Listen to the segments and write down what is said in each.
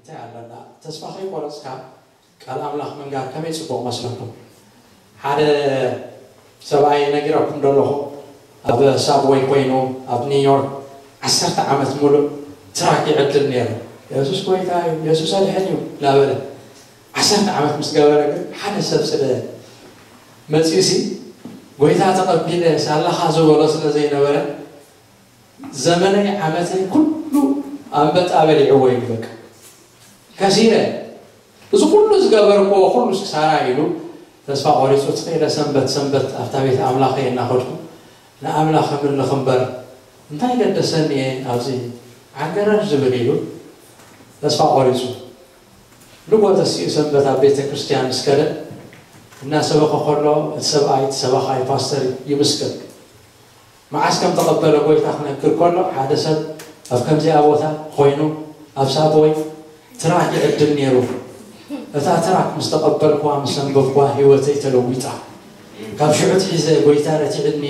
እንታይ ኣለና? ተስፋ ከይቆረጽካ ቃል ኣምላኽ ምንጋር ከመይ ጽቡቕ መስለኩም። ሓደ ሰብኣይ ነጊረኩም ደለኹ፣ ኣብ ሳብወይ ኮይኑ ኣብ ኒውዮርክ ዓሰርተ ዓመት ሙሉእ ትራክ ይዕድል ነይሩ። የሱስ ጎይታ እዩ፣ የሱስ ኣድሕን እዩ እናበለ ዓሰርተ ዓመት ምስ ገበረ ግን ሓደ ሰብ ስለ መጺኡሲ ጎይታ ተቐቢለ ሳላኻ ዝበሎ ስለ ዘይነበረ ዘመነይ ዓመተይ ኩሉ ኣንበጣ በሊዕዎ እዩ። በቃ ከሲረ፣ እዚ ኩሉ ዝገበርክዎ ኩሉ ክሳራ ኢሉ ተስፋ ቆሪፁ ትኽእለ ሰንበት ሰንበት ኣብታ ቤት ኣምላኸ እናኸድኩ ንኣምላኽ ምልኽ እምበር እንታይ ገደሰኒ እየ ኣብዚ ዓንገረር ዝብል ኢሉ ተስፋ ቆሪፁ። ንጎ ተሲኡ ሰንበት ኣብ ቤተ ክርስቲያን ምስ ከደ እናሰበኸ ከሎ እቲ ሰብኣይ እቲ ሰባኻይ ፓስተር ይምስክር። መዓስ ከም ተቐበለ ጎይታ ክነግር ከሎ ሓደ ሰብ ኣብ ከምዚኣ ቦታ ኮይኑ ኣብ ሳብወይ ትራክ ይዕድል ነይሩ። እታ ትራክ ምስ ተቐበልኩዋ ምስ ኣንበብኩዋ ህይወተይ ተለዊጣ። ካብ ሽዑ ኣትሒዘ ጎይታ ረቲዕኒ።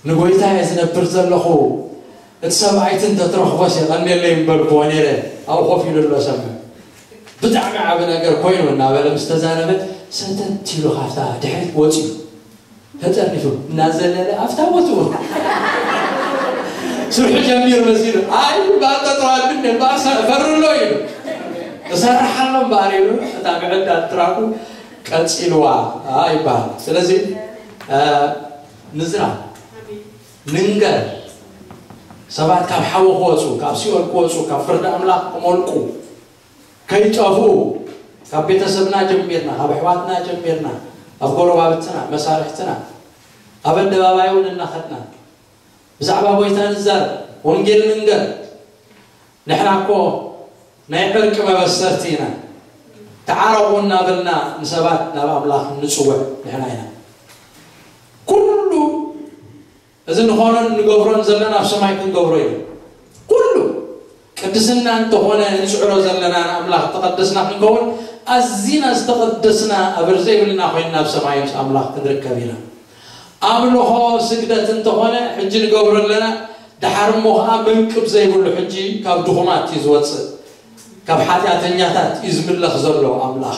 ንጎይታ እየ ዝነብር ዘለኹ። እቲ ሰብኣይቲ እንተትረኽቦስ የቐንየለይ ምበልኩዎ ነይረ። ኣብኡ ኮፍ ኢሉ ኣሎ ሰምዕ። ብጣዕሚ ዓቢ ነገር ኮይኑ እናበለ ምስ ተዛረበ ሰተት ኢሉ ካብታ ድሕሪት ወፂኡ ተጠርኒፉ እናዘለለ ኣብታ ቦትኡ ስርሑ ጀሚሩ መሲሉ ኣይ ባጠጠዋልብን ባሰ ፈርሎ ኢሉ እሰርሓሎም በኣር ኢሉ እታ ምዕዳል ትራኩ ቀፂልዋ ይበሃል። ስለዚ ንዝራ ንንገር ሰባት ካብ ሓዊ ክወፁ ካብ ሲኦል ክወፁ ካብ ፍርዲ ኣምላኽ ክመልቁ ከይጠፍኡ ካብ ቤተሰብና ጀሚርና ካብ ኣሕዋትና ጀሚርና ኣብ ጎረባብትና መሳርሕትና ኣብ ኣደባባይ እውን እናኸድና ብዛዕባ ጎይታ ንዛረብ ወንጌል ንንገር። ንሕና እኮ ናይ ዕርቂ መበሰርቲ ኢና። ተዓረቑ እናበልና ንሰባት ናብ ኣምላኽ ንፅውዕ ንሕና ኢና። ኩሉ እዚ ንኾኖን ንገብሮን ዘለና ኣብ ሰማይ ክንገብሮ ኢና። ኩሉ ቅድስና እንተኾነ ንፅዕሮ ዘለና ንኣምላኽ ተቐደስና ክንከውን ኣዚና ዝተቐደስና ኣበር ዘይብልና ኮይና ናብ ሰማይ ምስ ኣምላኽ ክንርከብ ኢና። ኣምልኾ ስግደት እንተኾነ ሕጂ ንገብሮ ኣለና። ደሓር እሞ ከዓ መንቅብ ዘይብሉ ሕጂ ካብ ድኹማት እዩ ዝወፅእ። ካብ ሓጢኣተኛታት እዩ ዝምለኽ ዘሎ ኣምላኽ።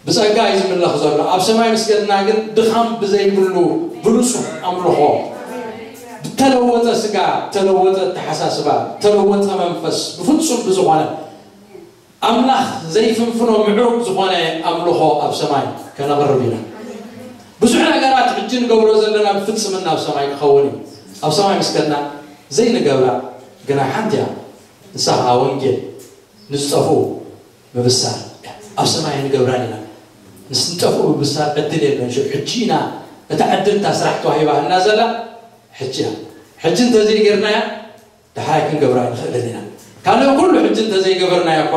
ብጸጋ እዩ ዝምለኽ ዘሎ። ኣብ ሰማይ ምስ ከድና ግን ድኻም ብዘይብሉ ብንጹህ ኣምልኾ፣ ብተለወጠ ስጋ፣ ብተለወጠ ኣተሓሳስባ፣ ብተለወጠ መንፈስ፣ ብፍጹም ብዝኾነ ኣምላኽ ዘይፍንፍኖ ምዕሩግ ዝኾነ ኣምልኾ ኣብ ሰማይ ከነቕርብ ኢና። ብዙሕ ነገራት ሕጂ ንገብሮ ዘለና ብፍጽምና ኣብ ሰማይ ክኸውን እዩ። ኣብ ሰማይ ምስ ከድና ዘይንገብራ ግና ሓንቲ እያ። ንሳ ኸኣ ወንጌል ንዝጠፍኡ ምብሳር እያ። ኣብ ሰማይ ኣይንገብራን ኢና። ምስ ንጠፍኡ ምብሳር ዕድል የለን። ሽዑ ሕጂ ኢና እታ ዕድል እታ ስራሕ ተዋሂባትና ዘላ ሕጂ እያ። ሕጂ እንተዘይጌርናያ ደሓር ኣይክንገብራ ኣይንኽእልን ኢና። ካልእ ኩሉ ሕጂ እንተዘይገበርናዮ እኳ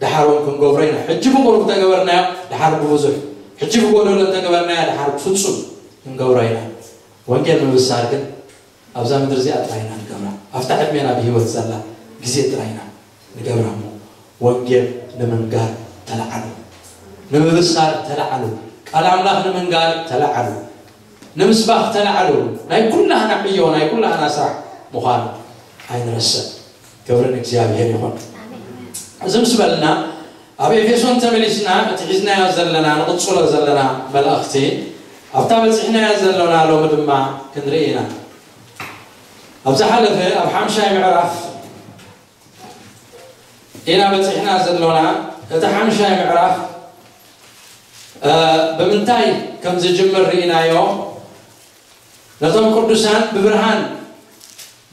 ደሓር እውን ክንገብሮ ኢና። ሕጂ ብቑሩብ እንተገበርናዮ ደሓር ብብዙሕ፣ ሕጂ ብጎደሎ እንተገበርናዮ ደሓር ብፍጹም ክንገብሮ ኢና። ወንጌል ምብሳር ግን ኣብዛ ምድሪ እዚኣ ጥራይ ኢና ንገብራ። ኣብታ ዕድሜና ብህይወት ዘላ ግዜ ጥራይ ኢና ንገብራ። እሞ ወንጌል ንምንጋር ተለዓሉ፣ ንምብሳር ተለዓሉ፣ ቃል ኣምላኽ ንምንጋር ተለዓሉ፣ ንምስባኽ ተለዓሉ። ናይ ኩላህና ዕዮ፣ ናይ ኩላህና ስራሕ ምዃኑ ኣይንረስዕ። ክብሪ ንእግዚኣብሔር ይኹን። እዚ ምስ በልና ኣብ ኤፌሶን ተመሊስና እቲ ሒዝናዮ ዘለና ንቕጽሎ ዘለና መልእኽቲ ኣብታ በጺሕናዮ ዘሎና ሎሚ ድማ ክንርኢ ኢና። ኣብ ዝሓለፈ ኣብ ሓምሻይ ምዕራፍ ኢና በጺሕና ዘሎና። እቲ ሓምሻይ ምዕራፍ እ፣ ብምንታይ ከም ዝጅምር ርኢናዮ። ነቶም ቅዱሳን ብብርሃን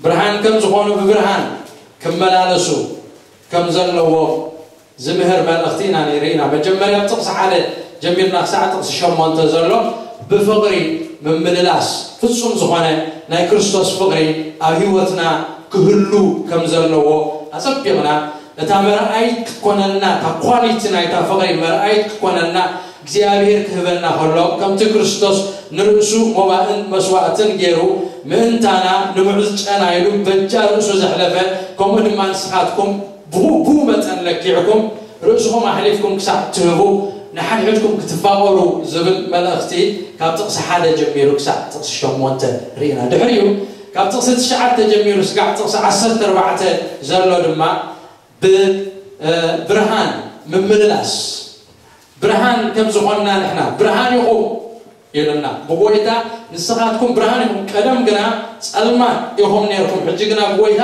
ብርሃን ከም ዝኾኑ ብብርሃን ክመላለሱ ከም ዘለዎ ዝምህር መልእኽቲ ኢና ርኢና። መጀመርያ ኣብ ጥቕሲ ሓደ ጀሚርና ክሳዕ ጥቕሲ ሸሞንተ ዘሎ ብፍቕሪ ምምልላስ ፍጹም ዝኾነ ናይ ክርስቶስ ፍቕሪ ኣብ ህይወትና ክህሉ ከም ዘለዎ ኣጸቢቕና እታ መርኣይት ክትኮነልና እታ ኳሊቲ ናይታ ፍቕሪ መርኣይት ክትኮነልና እግዚኣብሔር ክህበና ከሎ ከምቲ ክርስቶስ ንርእሱ ሞባእን መስዋእትን ገይሩ ምእንታና ንምዕዝ ጨና ኢሉ በጃ ርእሱ ዘሕለፈ ከምኡ ድማ ንስኻትኩም ብኡ ብኡ መጠን ለኪዕኩም ርእስኹም ኣሕሊፍኩም ክሳዕ ትህቡ ንሓድሕድኩም ክትፋቐሩ ዝብል መልእኽቲ ካብ ጥቕሲ ሓደ ጀሚሩ ክሳዕ ጥቕሲ ሸሞንተ ርኢና። ድሕሪኡ ካብ ጥቕሲ ትሽዓተ ጀሚሩ ስጋዕ ጥቕሲ ዓሰርተ ኣርባዕተ ዘሎ ድማ ብ ብርሃን ምምልላስ፣ ብርሃን ከም ዝኾንና ንሕና ብርሃን ኢኹም ኢሉና ብጎይታ። ንስኻትኩም ብርሃን ኢኹም፣ ቀደም ግና ጸልማት ኢኹም ነርኩም፣ ሕጂ ግና ብጎይታ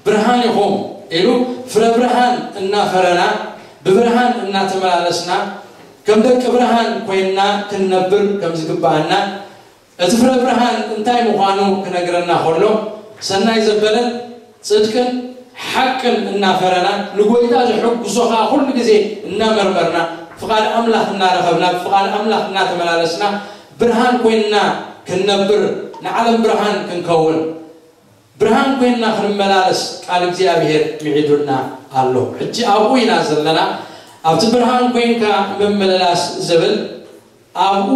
ብርሃን ኢኹም ኢሉ፣ ፍረ ብርሃን እናፈረና፣ ብብርሃን እናተመላለስና፣ ከም ደቂ ብርሃን ኮይንና ክንነብር ከም ዝግባኣና፣ እቲ ፍረ ብርሃን እንታይ ምዃኑ ክነግረና ከሎ፣ ሰናይ ዘበለን ጽድቅን ሓቅን እናፈረና፣ ንጎይታ ዘሐጉሶ ኸኣ ኩሉ ግዜ እናመርመርና፣ ፍቓድ ኣምላኽ እናረኸብና፣ ብፍቓድ ኣምላኽ እናተመላለስና፣ ብርሃን ኮይንና ክንነብር፣ ንዓለም ብርሃን ክንከውን፣ ብርሃን ኮይንና ክንመላለስ ቃል እግዚኣብሔር ምዒዱልና ኣሎ። ሕጂ ኣብኡ ኢና ዘለና። ኣብቲ ብርሃን ኮይንካ ምምልላስ ዝብል፣ ኣብኡ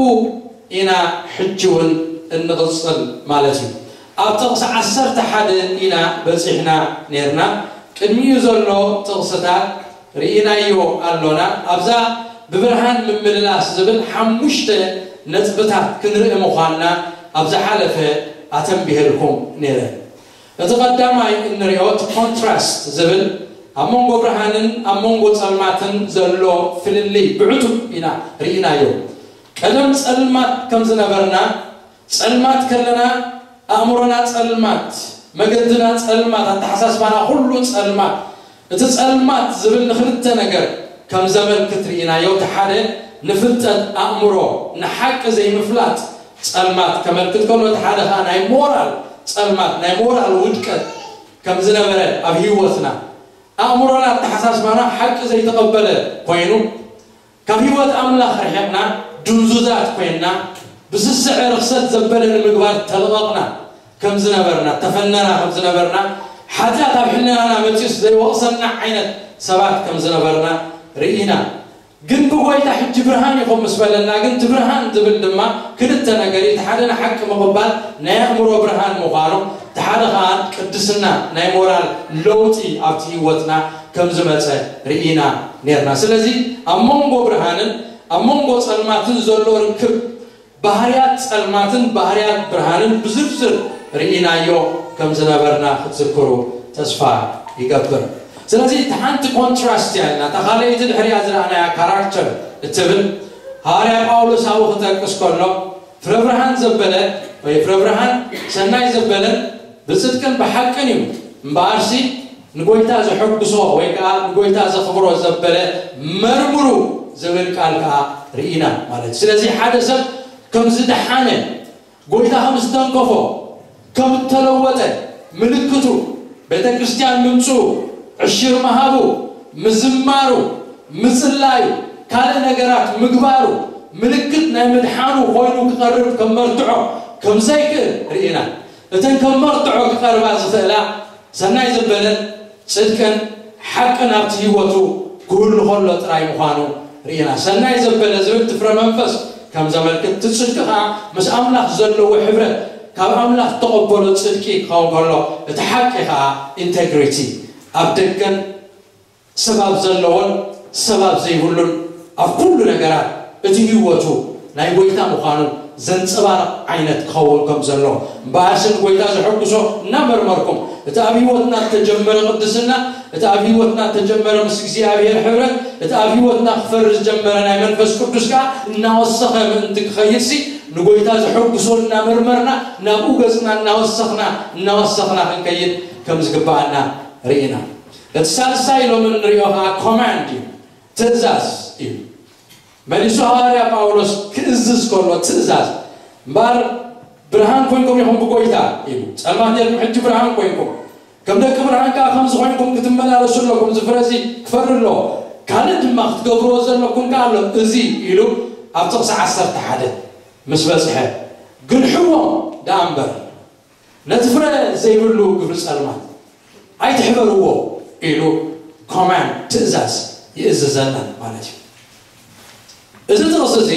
ኢና ሕጂ እውን እንቕጽል ማለት እዩ። ኣብ ጥቕሲ ዓሰርተ ሓደ ኢና በጺሕና ነርና። ቅድሚኡ ዘሎ ጥቕስታት ርኢናዮ ኣሎና። ኣብዛ ብብርሃን ምምልላስ ዝብል ሓሙሽተ ነጥብታት ክንርኢ ምዃንና ኣብ ዝሓለፈ ኣተንቢሄልኩም ነይረ። እቲ ቀዳማይ እንሪኦ እቲ ኮንትራስት ዝብል ኣብ መንጎ ብርሃንን ኣብ መንጎ ጸልማትን ዘሎ ፍልልይ ብዕቱብ ኢና ርኢናዮ። ቀደም ጸልማት ከም ዝነበርና፣ ጸልማት ከለና ኣእምሮና ጸልማት፣ መገድና ጸልማት፣ ኣተሓሳስባና ኩሉ ጸልማት። እቲ ጸልማት ዝብል ንክልተ ነገር ከም ዘመልክት ርኢናዮ። እቲ ሓደ ንፍልጠት ኣእምሮ፣ ንሓቂ ዘይምፍላጥ ጸልማት ከመልክት ከሎ፣ እቲ ሓደ ኸኣ ናይ ሞራል ጸልማት፣ ናይ ሞራል ውድቀት ከም ዝነበረ ኣብ ህይወትና፣ ኣእምሮና ኣተሓሳስባና ሓቂ ዘይተቐበለ ኮይኑ፣ ካብ ህይወት ኣምላኽ ርሒቕና ድንዙዛት ኮይንና፣ ብስስዐ ርኽሰት ዘበለ ንምግባር ተለቐቕና ከም ዝነበርና፣ ተፈነና ከም ዝነበርና፣ ሓጢኣት ኣብ ሕልናና መጺኡስ ዘይወቕሰና ዓይነት ሰባት ከም ዝነበርና ርኢና። ግን ብጎይታ ሕጂ ብርሃን ኢኹም ምስ በለና፣ ግን እቲ ብርሃን ዝብል ድማ ክልተ ነገር እዩ። እቲ ሓደ ንሓቂ ምቕባል ናይ ኣእምሮ ብርሃን ምዃኑ፣ እቲ ሓደ ኸኣ ቅድስና ናይ ሞራል ለውጢ ኣብቲ ህይወትና ከም ዝመጸ ርኢና ነርና። ስለዚ ኣብ መንጎ ብርሃንን ኣብ መንጎ ጸልማትን ዘሎ ርክብ፣ ባህርያት ጸልማትን ባህርያት ብርሃንን ብዝርዝር ርኢናዮ ከም ዝነበርና ክትዝክሩ ተስፋ ይገብር። ስለዚ እቲ ሓንቲ ኮንትራስት እያ ኢልና፣ እታ ካልኣይቲ ድሕሪኣ ዝረኣናያ ካራክተር እትብል፣ ሃዋርያ ጳውሎስ ኣብኡ ክጠቅስ ከሎ፣ ፍረ ብርሃን ዘበለ ወይ ፍረ ብርሃን ሰናይ ዘበለን ብጽድቅን ብሓቅን እዩ፣ እምበኣርሲ ንጎይታ ዘሐጉሶ ወይ ከዓ ንጎይታ ዘኽብሮ ዘበለ መርምሩ ዝብል ቃል ከዓ ርኢና ማለት እዩ። ስለዚ ሓደ ሰብ ከም ዝደሓነ፣ ጎይታ ከም ዝተንከፎ፣ ከም እተለወጠ ምልክቱ ቤተ ክርስቲያን ምምፅኡ፣ ዕሽር ምሃቡ፣ ምዝማሩ፣ ምጽላዩ፣ ካልእ ነገራት ምግባሩ ምልክት ናይ ምድሓኑ ኮይኑ ክቐርብ ከም መርትዖ ከም ዘይክእል ርኢና። እተን ከም መርትዖ ክቐርባ ዝኽእላ ሰናይ ዘበለን ጽድቅን ሓቅን ኣብቲ ህይወቱ ክህሉ ከሎ ጥራይ ምዃኑ ርኢና። ሰናይ ዘበለ ዝብል እቲ ፍረ መንፈስ ከም ዘመልክት፣ እቲ ጽድቂ ከኣ ምስ ኣምላኽ ዘለዎ ሕብረት፣ ካብ ኣምላኽ እተቐበሎ ጽድቂ ክኸውን ከሎ፣ እቲ ሓቂ ከኣ ኢንቴግሪቲ፣ ኣብ ደገን ሰብ ኣብ ዘለዎን ሰብ ኣብ ዘይብሉን ኣብ ኩሉ ነገራት እቲ ህይወቱ ናይ ጎይታ ምዃኑ ዘንጸባርቕ ዓይነት ክኸውን ከም ዘሎ፣ እምበኣርሲ ንጎይታ ዘሐጉሶ እናመርመርኩም፣ እቲ ኣብ ህይወትና እተጀመረ ቅድስና፣ እቲ ኣብ ህይወትና እተጀመረ ምስ እግዚኣብሔር ሕብረት፣ እቲ ኣብ ህይወትና ክፈሪ ዝጀመረ ናይ መንፈስ ቅዱስ ከኣ እናወሰኸ ምእንቲ ክኸይድሲ፣ ንጎይታ ዘሐጉሶ እናመርመርና፣ ናብኡ ገጽና እናወሰኽና፣ እናወሰኽና ክንከይድ ከም ዝግብኣና ርኢና። እቲ ሳልሳይ ሎሚ እንሪኦ ከኣ ኮማንድ እዩ፣ ትእዛዝ እዩ። መሊሱ ሃዋርያ ጳውሎስ ክእዝዝ ከሎ ትእዛዝ፣ እምበኣር ብርሃን ኮይንኩም ኢኹም ብጎይታ ኢሉ። ጸልማት ነርኩም፣ ሕጂ ብርሃን ኮይንኩም፣ ከም ደቂ ብርሃን ከኣ ከም ዝኾንኩም ክትመላለሱ ኣለኩም። እዚ ፍረ እዚ ክፈሪ ኣለዎ። ካልእ ድማ ክትገብርዎ ዘለኩም ከኣ ኣሎ። እዚ ኢሉ ኣብ ጥቕሲ ዓሰርተ ሓደ ምስ በጽሐ፣ ግንሕዎም ደኣ እምበር፣ ነቲ ፍረ ዘይብሉ ግብሪ ጸልማት ኣይትሕበርዎ ኢሉ ኮማንድ፣ ትእዛዝ፣ ይእዝዘና ማለት እዩ። እዚ ጥቕሲ እዚ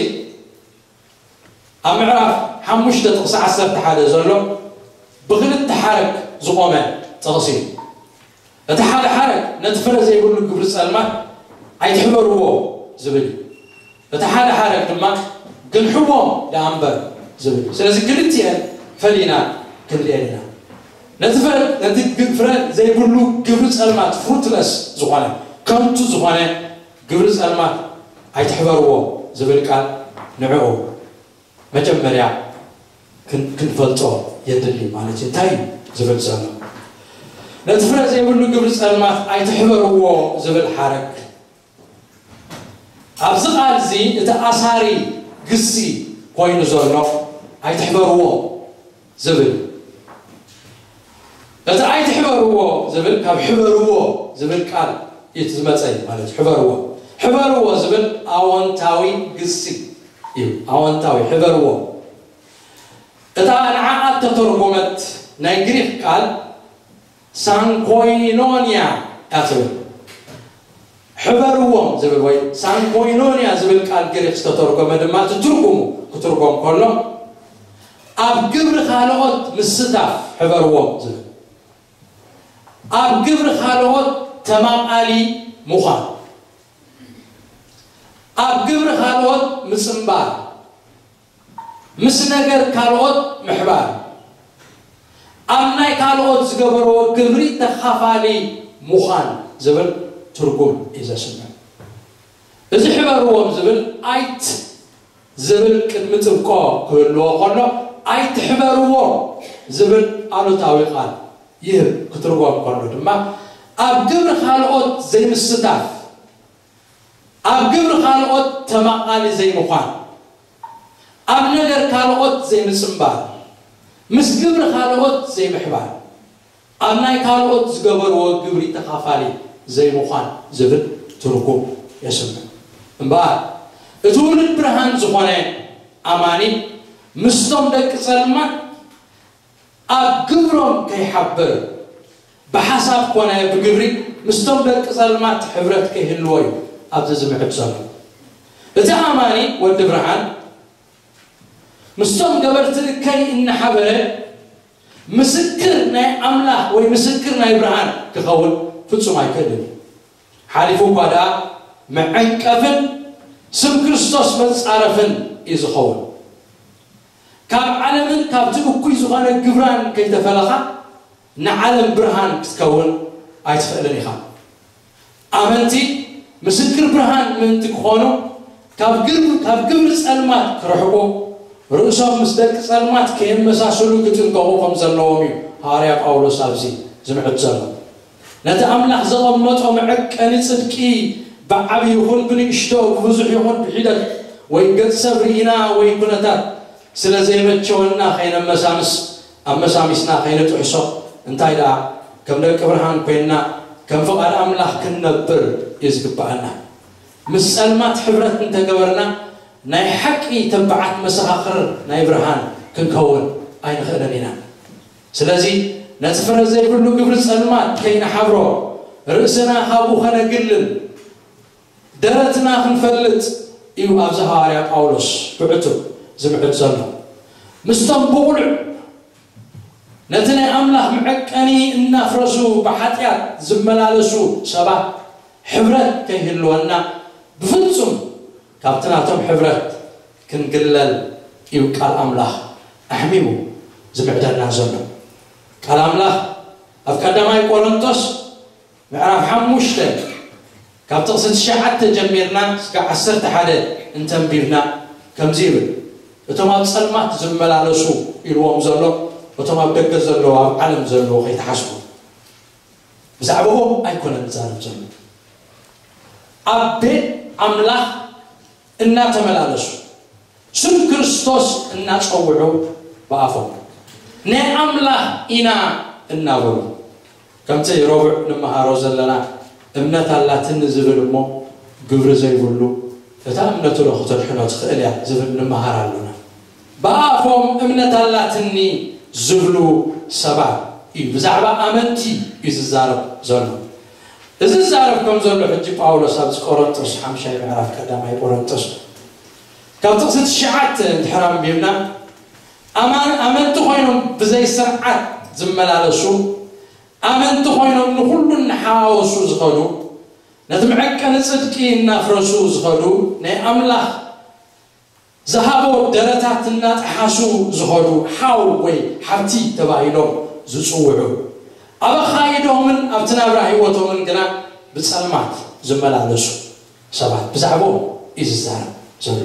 ኣብ ምዕራፍ ሓሙሽተ ጥቕሲ ዓሰርተ ሓደ ዘሎ ብኽልተ ሓረግ ዝቖመ ጥቕሲ እዩ። እቲ ሓደ ሓረግ ነቲ ፍረ ዘይብሉ ግብሪ ጸልማት ኣይትሕበርዎ ዝብል እዩ። እቲ ሓደ ሓረግ ድማ ግንሕዎም ደኣ እምበር ዝብል እዩ። ስለዚ ክልቲኤን ፈሊና ክንሪኤን ኢና። ነቲ ፍረ፣ ነቲ ግ-፣ ፍረ ዘይብሉ ግብሪ ጸልማት፣ ፍሩትለስ ዝኾነ፣ ከንቱ ዝኾነ ግብሪ ጸልማት ኣይትሕበርዎ ዝብል ቃል ንዕኡ መጀመርያ ክን- ክንፈልጦ የድሊ ማለት እዩ። እንታይ እዩ ዝብል ዘሎ? ነቲ ፍረ ዘይብሉ ግብሪ ጸልማት ኣይትሕበርዎ ዝብል ሓረግ ኣብዚ ቃል እዚ እቲ ኣሳሪ ግሲ ኮይኑ ዘሎ ኣይትሕበርዎ ዝብል እቲ ኣይትሕበርዎ ዝብል ካብ ሕበርዎ ዝብል ቃል እዩ ዝመፀ እዩ ማለት እዩ። ሕበርዎ ሕበርዎ ዝብል ኣወንታዊ ግሲ እዩ። ኣወንታዊ ሕበርዎ እታ ንዓኣ ተተርጎመት ናይ ግሪክ ቃል ሳንኮይኖንያ እያ ትብል። ሕበርዎም ዝብል ወይ ሳንኮይኖንያ ዝብል ቃል ግሪክ ዝተተርጎመ ድማ እቲ ትርጉሙ ክትርጎም ከሎ ኣብ ግብሪ ካልኦት ምስታፍ ሕበርዎም ዝብል ኣብ ግብሪ ካልኦት ተማቓሊ ምዃን ኣብ ግብሪ ካልኦት ምፅምባር ምስ ነገር ካልኦት ምሕባር ኣብ ናይ ካልኦት ዝገበርዎ ግብሪ ተኻፋሊ ምዃን ዝብል ትርጉም እዩ ዘስምዕ። እዚ ሕበርዎም ዝብል ኣይት ዝብል ቅድሚ ጥብቆ ክህልዎ ከሎ ኣይትሕበርዎ ዝብል ኣሉታዊ ቃል ይህብ። ክትርጎም ከሎ ድማ ኣብ ግብሪ ካልኦት ዘይምስታፍ ኣብ ግብሪ ካልኦት ተማቓሊ ዘይምዃን፣ ኣብ ነገር ካልኦት ዘይምጽንባር፣ ምስ ግብሪ ካልኦት ዘይምሕባር፣ ኣብ ናይ ካልኦት ዝገበርዎ ግብሪ ተኻፋሊ ዘይምዃን ዝብል ትርጉም የስምዕ። እምበኣር እቲ ውሉድ ብርሃን ዝኾነ ኣማኒ ምስቶም ደቂ ጸልማት ኣብ ግብሮም ከይሓብር ብሓሳብ ኮነ ብግብሪ ምስቶም ደቂ ጸልማት ሕብረት ከይህልዎ እዩ ኣብዚ ዝምዕድ ዘሎ። እቲ ኣማኒ ወዲ ብርሃን ምስቶም ገበርቲ እከይ እናሓበረ ምስክር ናይ ኣምላኽ ወይ ምስክር ናይ ብርሃን ክኸውን ፍጹም ኣይክእልን እዩ። ሓሊፉ እኳ ደኣ መዐንቀፍን ስም ክርስቶስ መጻረፍን እዩ ዝኸውን። ካብ ዓለምን ካብቲ እኩይ ዝኾነ ግብራን ከይተፈለኻ ንዓለም ብርሃን ክትከውን ኣይትኽእልን ኢኻ። ኣመንቲ ምስክር ብርሃን ምእንቲ ክኾኑ ካብ ግብ- ካብ ግብሪ ጸልማት ክርሕቁ ርእሶም ምስ ደቂ ጸልማት ከየመሳስሉ ክጥንቀቑ ከም ዘለዎም እዩ ሃዋርያ ጳውሎስ ኣብዚ ዝምዕድ ዘሎ። ነቲ ኣምላኽ ዘቐመጦ መዐቀኒ ጽድቂ ብዓቢ ይኹን ብንእሽቶ ብብዙሕ ይኹን ብሒደት ወይ ገጽ ሰብ ርኢና ወይ ኩነታት ስለ ዘይመቸወና ከይነመሳምስ ኣመሳሚስና ከይንጥሕሶ እንታይ ደኣ ከም ደቂ ብርሃን ኮይንና ከም ፍቓድ ኣምላኽ ክንነብር እዩ ዝግብኣና። ምስ ጸልማት ሕብረት እንተገበርና ናይ ሓቂ ተባዓት መሰኻኽር ናይ ብርሃን ክንከውን ኣይንኽእልን ኢና። ስለዚ ነቲ ፍረ ዘይብሉ ግብሪ ጸልማት ከይንሓብሮ ርእስና ካብኡ ከነግልል ደረትና ክንፈልጥ እዩ ኣብዚ ሃዋርያ ጳውሎስ ብዕቱብ ዝምዕድ ዘሎ። ምስቶም ብቑሉዕ ነቲ ናይ ኣምላኽ መዐቀኒ እናፍረሱ ብሓጢኣት ዝመላለሱ ሰባት ሕብረት ከይህልወና ብፍጹም ካብቲ ናቶም ሕብረት ክንግለል እዩ ቃል ኣምላኽ ኣሕሚሙ ዝምዕደና ዘሎ። ቃል ኣምላኽ ኣብ ቀዳማይ ቆሮንቶስ ምዕራፍ ሓሙሽተ ካብ ጥቕሲ ትሽዓተ ጀሚርና እስከ ዓሰርተ ሓደ እንተንቢብና ከምዚ ይብል፣ እቶም ኣብ ጸልማት ዝመላለሱ ኢልዎም ዘሎ እቶም ኣብ ደገ ዘለዉ ኣብ ዓለም ዘለዉ ከይትሓስቡ። ብዛዕባኦም ኣይኮነን ዝዛረብ ዘሎ። ኣብ ቤት ኣምላኽ እናተመላለሱ ስም ክርስቶስ እናጸውዑ ብኣፎም ናይ ኣምላኽ ኢና እናበሉ ከምቲ ረቡዕ ንመሃሮ ዘለና እምነት ኣላትኒ ዝብል እሞ ግብሪ ዘይብሉ እታ እምነቱ ዶ ክተድሕኖ ትኽእል እያ ዝብል ንመሃር ኣሎና። ብኣፎም እምነት ኣላትኒ ዝብሉ ሰባት እዩ ብዛዕባ ኣመንቲ እዩ ዝዛረብ ዘሎ። እዚ ዝዛረብ ከም ዘሎ ሕጂ ጳውሎስ ኣብዚ ቆሮንጦስ ሓምሻይ ምዕራፍ ቀዳማይ ቆሮንጦስ ካብ ጥቕሲ ትሽዓተ እንድሕር ኣንቢብና ኣማን- ኣመንቲ ኮይኖም ብዘይ ስርዓት ዝመላለሱ ኣመንቲ ኮይኖም ንኹሉ እናሓዋወሱ ዝኸዱ ነቲ መዐቀኒ ጽድቂ እናፍረሱ ዝኸዱ ናይ ኣምላኽ ዝሃቦ ደረታት እናጠሓሱ ዝኸዱ ሓው ወይ ሓብቲ ተባሂሎም ዝጽውዑ ኣብ ኣኻይዶምን ኣብቲ ናብራ ህይወቶምን ግና ብጸልማት ዝመላለሱ ሰባት ብዛዕባኦም እዩ ዝዛረብ ዘሎ።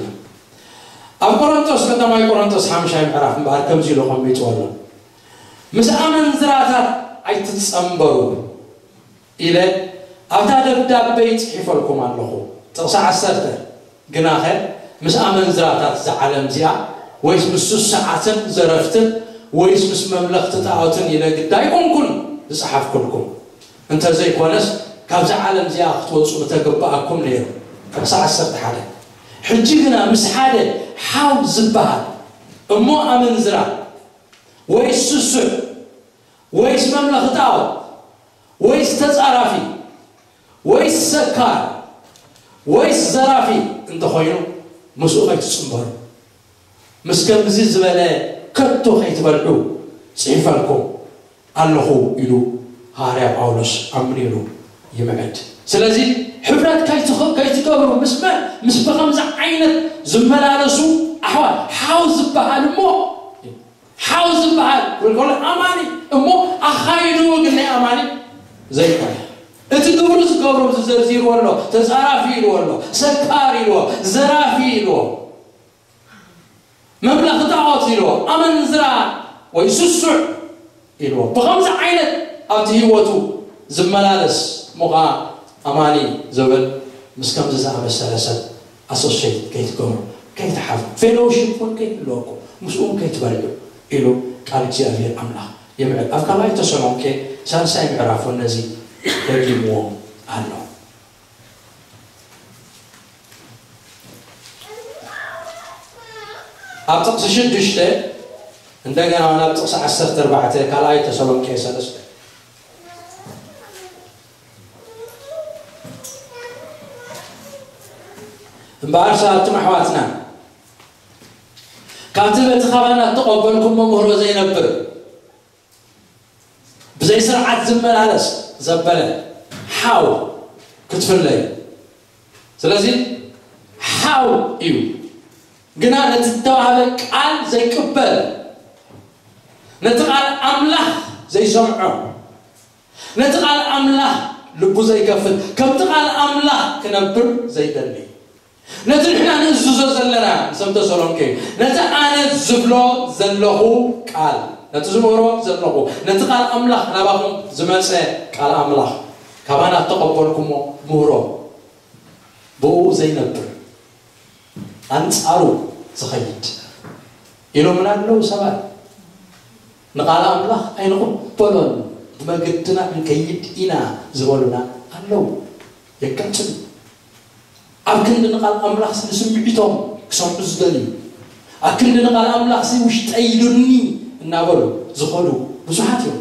ኣብ ቆሮንቶስ፣ ቀዳማይ ቆሮንቶስ ሓምሻይ ምዕራፍ እምበኣር ከምዚ ኢሉ ኣቐሚጥዎ ኣሎ። "ምስ ኣመንዝራታት ኣይትጸንበሩ" ኢለ ኣብታ ደብዳበይ ጽሒፈልኩም ኣለኹ። ጥቕሲ ዓሰርተ፣ "ግናኸ ምስ ኣመንዝራታት እዛ ዓለም እዚኣ፣ ወይስ ምስ ስሱዓትን ዘረፍትን፣ ወይስ ምስ መምለኽቲ ጣዖትን ኢለ ግዳ ኣይኮንኩን ዝጸሓፍኩልኩም። እንተዘይኮነስ ካብዛ ዓለም እዚኣ ክትወጹ ምተገባኣኩም ነይሩ።" ጥቕሲ ዓሰርተ ሓደ፣ "ሕጂ ግና ምስ ሓደ ሓው ዝበሃል እሞ ኣመንዝራ፣ ወይስ ስሱዕ፣ ወይስ መምለኺ ጣዖት፣ ወይስ ተጻራፊ፣ ወይስ ሰካር፣ ወይስ ዘራፊ እንተኾይኑ፣ ምስኡ ከይትጽንበሩ፣ ምስ ከምዚ ዝበለ ከቶ ከይትበልዑ ጽሒፈልኩም ኣለኹ" ኢሉ ሃዋርያ ጳውሎስ ኣምሪሩ ይምዕድ። ስለዚ ሕብረት ከይትኸ-፣ ከይትገብሩ ምስ መ-፣ ምስ ብኸምዚ ዓይነት ዝመላለሱ ኣሕዋት፣ ሓው ዝበሃል እሞ፣ ሓው ዝበሃል ወይ ከሎ ኣማኒ እሞ፣ ኣኻይድኡ ግን ናይ ኣማኒ ዘይኮነ፣ እቲ ግብሩ ዝገብሮ፣ እዚ ዘርዚርዎ ኣሎ፣ ተጻራፊ ኢልዎ ኣሎ፣ ሰካር ኢልዎ፣ ዘራፊ ኢልዎ፣ መምለኺ ጣዖት ኢልዎ፣ ኣመንዝራ ወይ ስሱዕ ኢልዎ፣ ብኸምዚ ዓይነት ኣብቲ ህይወቱ ዝመላለስ ምዃ ኣማኒ ዝብል፣ ምስ ከምዚ ዝኣመሰለ ሰብ ኣሶሼት ከይትገብሩ፣ ከይትሓዙ፣ ፌሎውሺፕ እውን ከይህልወኩም፣ ምስኡ እውን ከይትበልዑ ኢሉ ቃል እግዚኣብሔር ኣምላኽ ይምዕድ። ኣብ ካልኣይ ተሰሎንቄ ሳልሳይ ምዕራፍ እውን ነዚ ደጊምዎ ኣሎ። ኣብ ጥቕሲ ሽዱሽተ፣ እንደገና እውን ኣብ ጥቕሲ ዓሰርተ ኣርባዕተ፣ ካልኣይ ተሰሎንቄ ሰለስተ፣ "እምበኣርስ ኣቱም ኣሕዋትና፣ ካብቲ በቲ ካባና እተቐበልኩሞ ምህሮ ዘይነብር፣ ብዘይ ስርዓት ዝመላለስ" ዘበለ ሓው ክትፍለዩ። ስለዚ ሓው እዩ፣ ግና ነቲ ዝተዋህበ ቃል ዘይቅበል፣ ነቲ ቃል ኣምላኽ ዘይሰምዖ፣ ነቲ ቃል ኣምላኽ ልቡ ዘይከፍት፣ ከምቲ ቃል ኣምላኽ ክነብር ዘይደሊ፣ ነቲ ንሕና ንእዝዞ ዘለና፣ ንሰብ ተሰሎንቄ፣ ነቲ ኣነ ዝብሎ ዘለኹ ቃል፣ ነቲ ዝምህሮ ዘለኹ፣ ነቲ ቃል ኣምላኽ፣ ናባኹም ዝመጸ ቃል ኣምላኽ፣ ካባና እተቐበልኩሞ ምህሮ፣ ብኡ ዘይነብር፣ ኣንጻሩ ዝኸይድ ኢሎምና ኣለዉ ሰባት። ንቃል ኣምላኽ ኣይንቕበሎን፣ ብመገድና ክንከይድ ኢና ዝበሉና ኣለዉ። የቃጽሉ። ኣብ ክንዲ ንቃል ኣምላኽሲ ንስምዒቶም ክሰምዑ ዝደልዩ፣ ኣብ ክንዲ ንቃል ኣምላኽሲ ውሽጠይ ኢሉኒ እናበሉ ዝኸዱ ብዙሓት እዮም።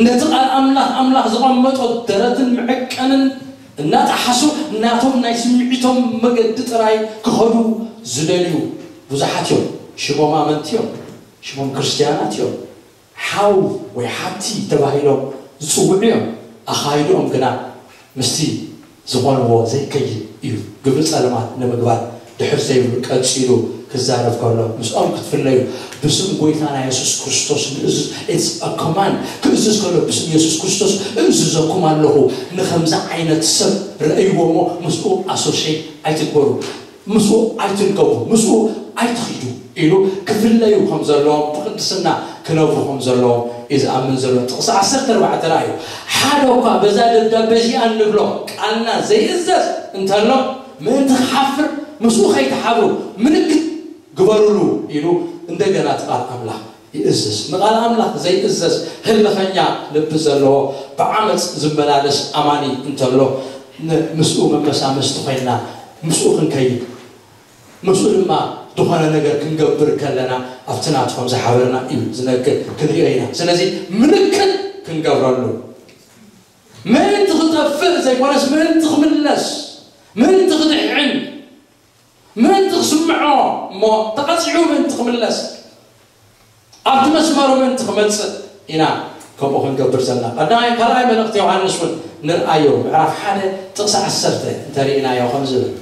ነቲ ቃል ኣምላኽ፣ ኣምላኽ ዘቐመጦ ደረትን መዐቀንን እናጠሓሱ፣ ናቶም ናይ ስምዒቶም መገዲ ጥራይ ክኸዱ ዝደልዩ ብዙሓት እዮም። ሽሞም ኣመንቲ እዮም፣ ሽሞም ክርስትያናት እዮም። ሓው ወይ ሓብቲ ተባሂሎም ዝጽውዑ እዮም። ኣኻይድኦም ግና ምስቲ ዝኾንዎ ዘይከይድ እዩ። ግብሪ ጸልማት ንምግባር ድሕር ዘይብሉ ቀጺሉ ክዛረብ ከሎ፣ ምስኦም ክትፍለዩ ብስም ጎይታና የሱስ ክርስቶስ ንእዝዝ። It's a command። ክእዝዝ ከሎ ብስም የሱስ ክርስቶስ እእዝዘኩም ኣለኹ። ንኸምዚ ዓይነት ሰብ ረእይዎ እሞ ምስኡ ኣሶሼት ኣይትግበሩ። ምስኡ ኣይትልከቡ፣ ምስኡ ኣይትኺዱ ኢሉ ክፍለዩ ከም ዘለዎም፣ ብቅድስና ክነብሩ ከም ዘለዎም እዩ ዝኣምን ዘሎ። ጥቕሲ ዓሰርተ ኣርባዕተ ርኣዩ። ሓደ እኳ በዛ ደብዳበ እዚኣ እንብሎ ቃልና ዘይእዘዝ እንተሎ፣ ምእንቲ ክሓፍር ምስኡ ከይትሓብሩ ምልክት ግበሩሉ ኢሉ እንደገና እቲ ቃል ኣምላኽ ይእዝዝ። ንቓል ኣምላኽ ዘይእዘዝ ህልኸኛ ልቢ ዘለዎ ብዓመፅ ዝመላለስ ኣማኒ እንተሎ ን-፣ ምስኡ መመሳመስቲ ኮይንና ምስኡ ክንከይድ፣ ምስኡ ድማ ዝኾነ ነገር ክንገብር ከለና ኣብቲ ናቱ ከም ዝሓበረና እዩ ዝነግር፣ ክንሪኦ ኢና። ስለዚ ምልክት ክንገብረሉ፣ ምእንቲ ክጠፍእ ዘይኮነስ ምእንቲ ክምለስ፣ ምእንቲ ክድሕን፣ ምእንቲ ክስምዖ፣ እሞ ተቐጺዑ ምእንቲ ክምለስ፣ ኣብቲ መስመሩ ምእንቲ ክመጽእ ኢና ከምኡ ክንገብር ዘለና። ቀዳማይ፣ ካልኣይ መልእኽቲ ዮሃንስ እውን ንርኣዮ፣ ምዕራፍ ሓደ ጥቕሲ ዓሰርተ እንተርኢናዮ ከም ዝብል፣